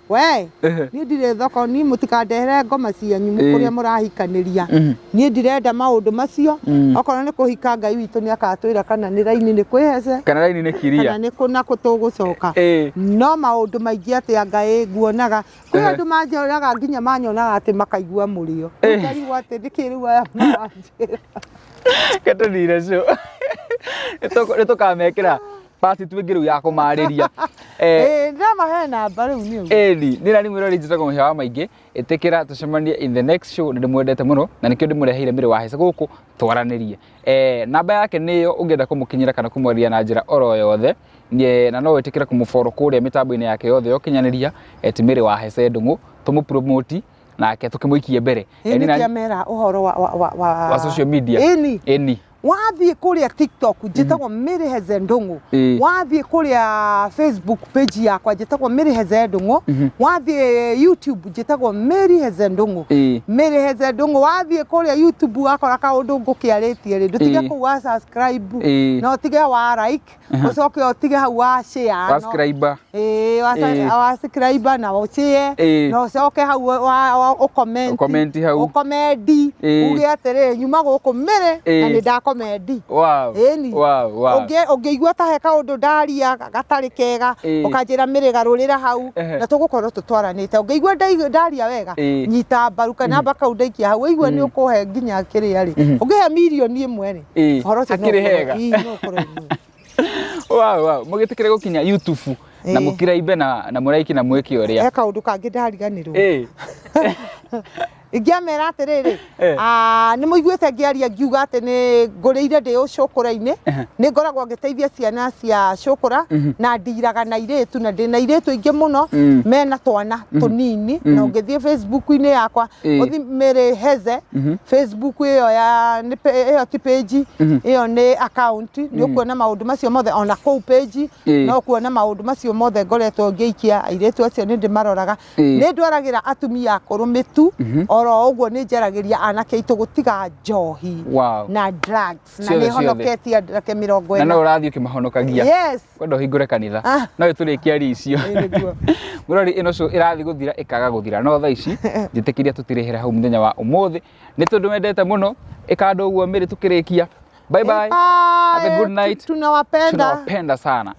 We, niĩ ndirĩ thoko, niĩ mũtikandehere ngoma cianyu kũrĩa mũrahikanĩria. Niĩ ndirenda maũndũ macio. Okorwo nĩ kũhika Ngai witũ nĩ agatwĩra kana nĩ raini nĩ kwĩhece. Kana raini nĩ kiria. Kana nĩ kũ na kũ tũgũcoka. No maũndũ maingĩ atĩ Ngai nguonaga. Kwĩ andũ manjoraga nginya manyonaga atĩ makaigua mũrĩo. Rĩu ngarigwo atĩ nĩkĩ rĩu aya maranjĩra. Reke tũnine show. Nĩ tũkamekĩra. Part 2 ĩngĩ rĩu ya kũmarĩria. Ĩĩ, ndĩramahe namba rĩu nĩ ũguo. Ĩni nĩ nani mwĩrori, njĩtagwo Mũhĩa wa Maingĩ. Ĩtĩkĩra tũcemanie in the next show. Nĩ ndĩmwendete mũno na nĩkĩo ndĩmũreheire Mĩrĩ wa Hece gũkũ twaranĩrie. Namba yake nĩyo ũngĩenda kũmũkinyĩra kana kũmwaria na njĩra oro yothe. Na no wĩtĩkĩre kũmũfollow kũrĩa mĩtambo-inĩ yake yothe ya ũkinyanĩria at Mĩrĩ wa Hece Ndũng'ũ, tũmũpromote nake tũkĩmũikie mbere. Ĩĩ, nĩ kĩamera ũhoro wa wa social media. Ĩni. Ĩni. Wathiĩ kũrĩa TikTok njĩtagwo Mary Heze Ndũng'ũ. Wathiĩ kũrĩa Facebook page yakwa njĩtagwo Mary Heze Ndũng'ũ. Wathiĩ YouTube njĩtagwo Mary Heze Ndũng'ũ. Mary Heze Ndũng'ũ, wathiĩ kũrĩa YouTube wakora kaũndũ ngũkĩarĩtie rĩ, ndũtige kũu wa subscribe na ũtige wa like, ũcoke ũtige hau wa share. Wa subscribe. Ĩĩ, wa subscribe na ũshare na ũcoke hau wa ũcomment. Ũcomment hau. Ũcomment uge atĩrĩrĩ, nyuma gũkũ Mĩrĩ na nĩ ndacomment. Ĩni. Ũngĩigua ta he kaũndũ ndaria gatarĩ kega, ũkanjĩra Mĩrĩ garũrĩra hau, na tũgũkorwo tũtwaranĩte. Ũngĩigua ndaria wega, nyita mbaru kanamba kau ndaikia hau, waigua nĩ ũkũhe nginya kĩrĩa rĩ, ũngĩhe mirioni 1 rĩ, ũhoro ũcio no Hakĩrĩ ũkorwo hega. Ĩĩ, no ũkorwo wĩ mwega. Wow. Mũgĩtĩkĩre gũkinya YouTube na mũkiraimbe na mũraiki na mwĩke ũrĩa. He kaũndũ kangĩ ndariganĩrwo. Ingĩamera atĩrĩrĩ, nĩ mũiguĩte ngĩaria ngiuga atĩ nĩ ngũrĩire ndĩ ũcũkũra-inĩ, nĩ ngoragwo ngĩteithia ciana cia cũkũra na ndiraga na airĩtu, na ndĩna airĩtu aingĩ mũno mena twana tũnini, na ũngĩthiĩ Facebook-inĩ yakwa ũthi Mary Heze, Facebook ĩyo ya nĩ ĩyo ti page, ĩyo nĩ account, nĩ ũkuona maũndũ macio mothe. Ona kũu page no ũkuona maũndũ macio mothe ngoretwo ngĩikia. Airĩtu acio nĩ ndĩmaroraga. Nĩ ndwaragĩra atumia akũrũ mĩtu, oro ũguo nĩ njaragĩria anake aitũ gũtiga njohi na drugs, na Ciothe, nĩ ciothe. honoketie anake mĩrongo Na no ĩna. ũrathiĩ ũkĩmahonokagia. Yes. Kwenda ũhingũre kanitha. No ĩtũrĩkie ari icio. Ĩĩ, nĩguo. Mũrori, ĩno show ĩrathiĩ gũthira ĩkaga gũthira, no thaa ici njĩtĩkĩria tũtirĩhĩre hau mũthenya wa ũmũthĩ, nĩ tondũ wendete mũno. Ĩka andũ ũguo Mĩrĩ, tũkĩrĩkia. Bye bye. Have a good night. Tunawapenda. Tunawapenda sana.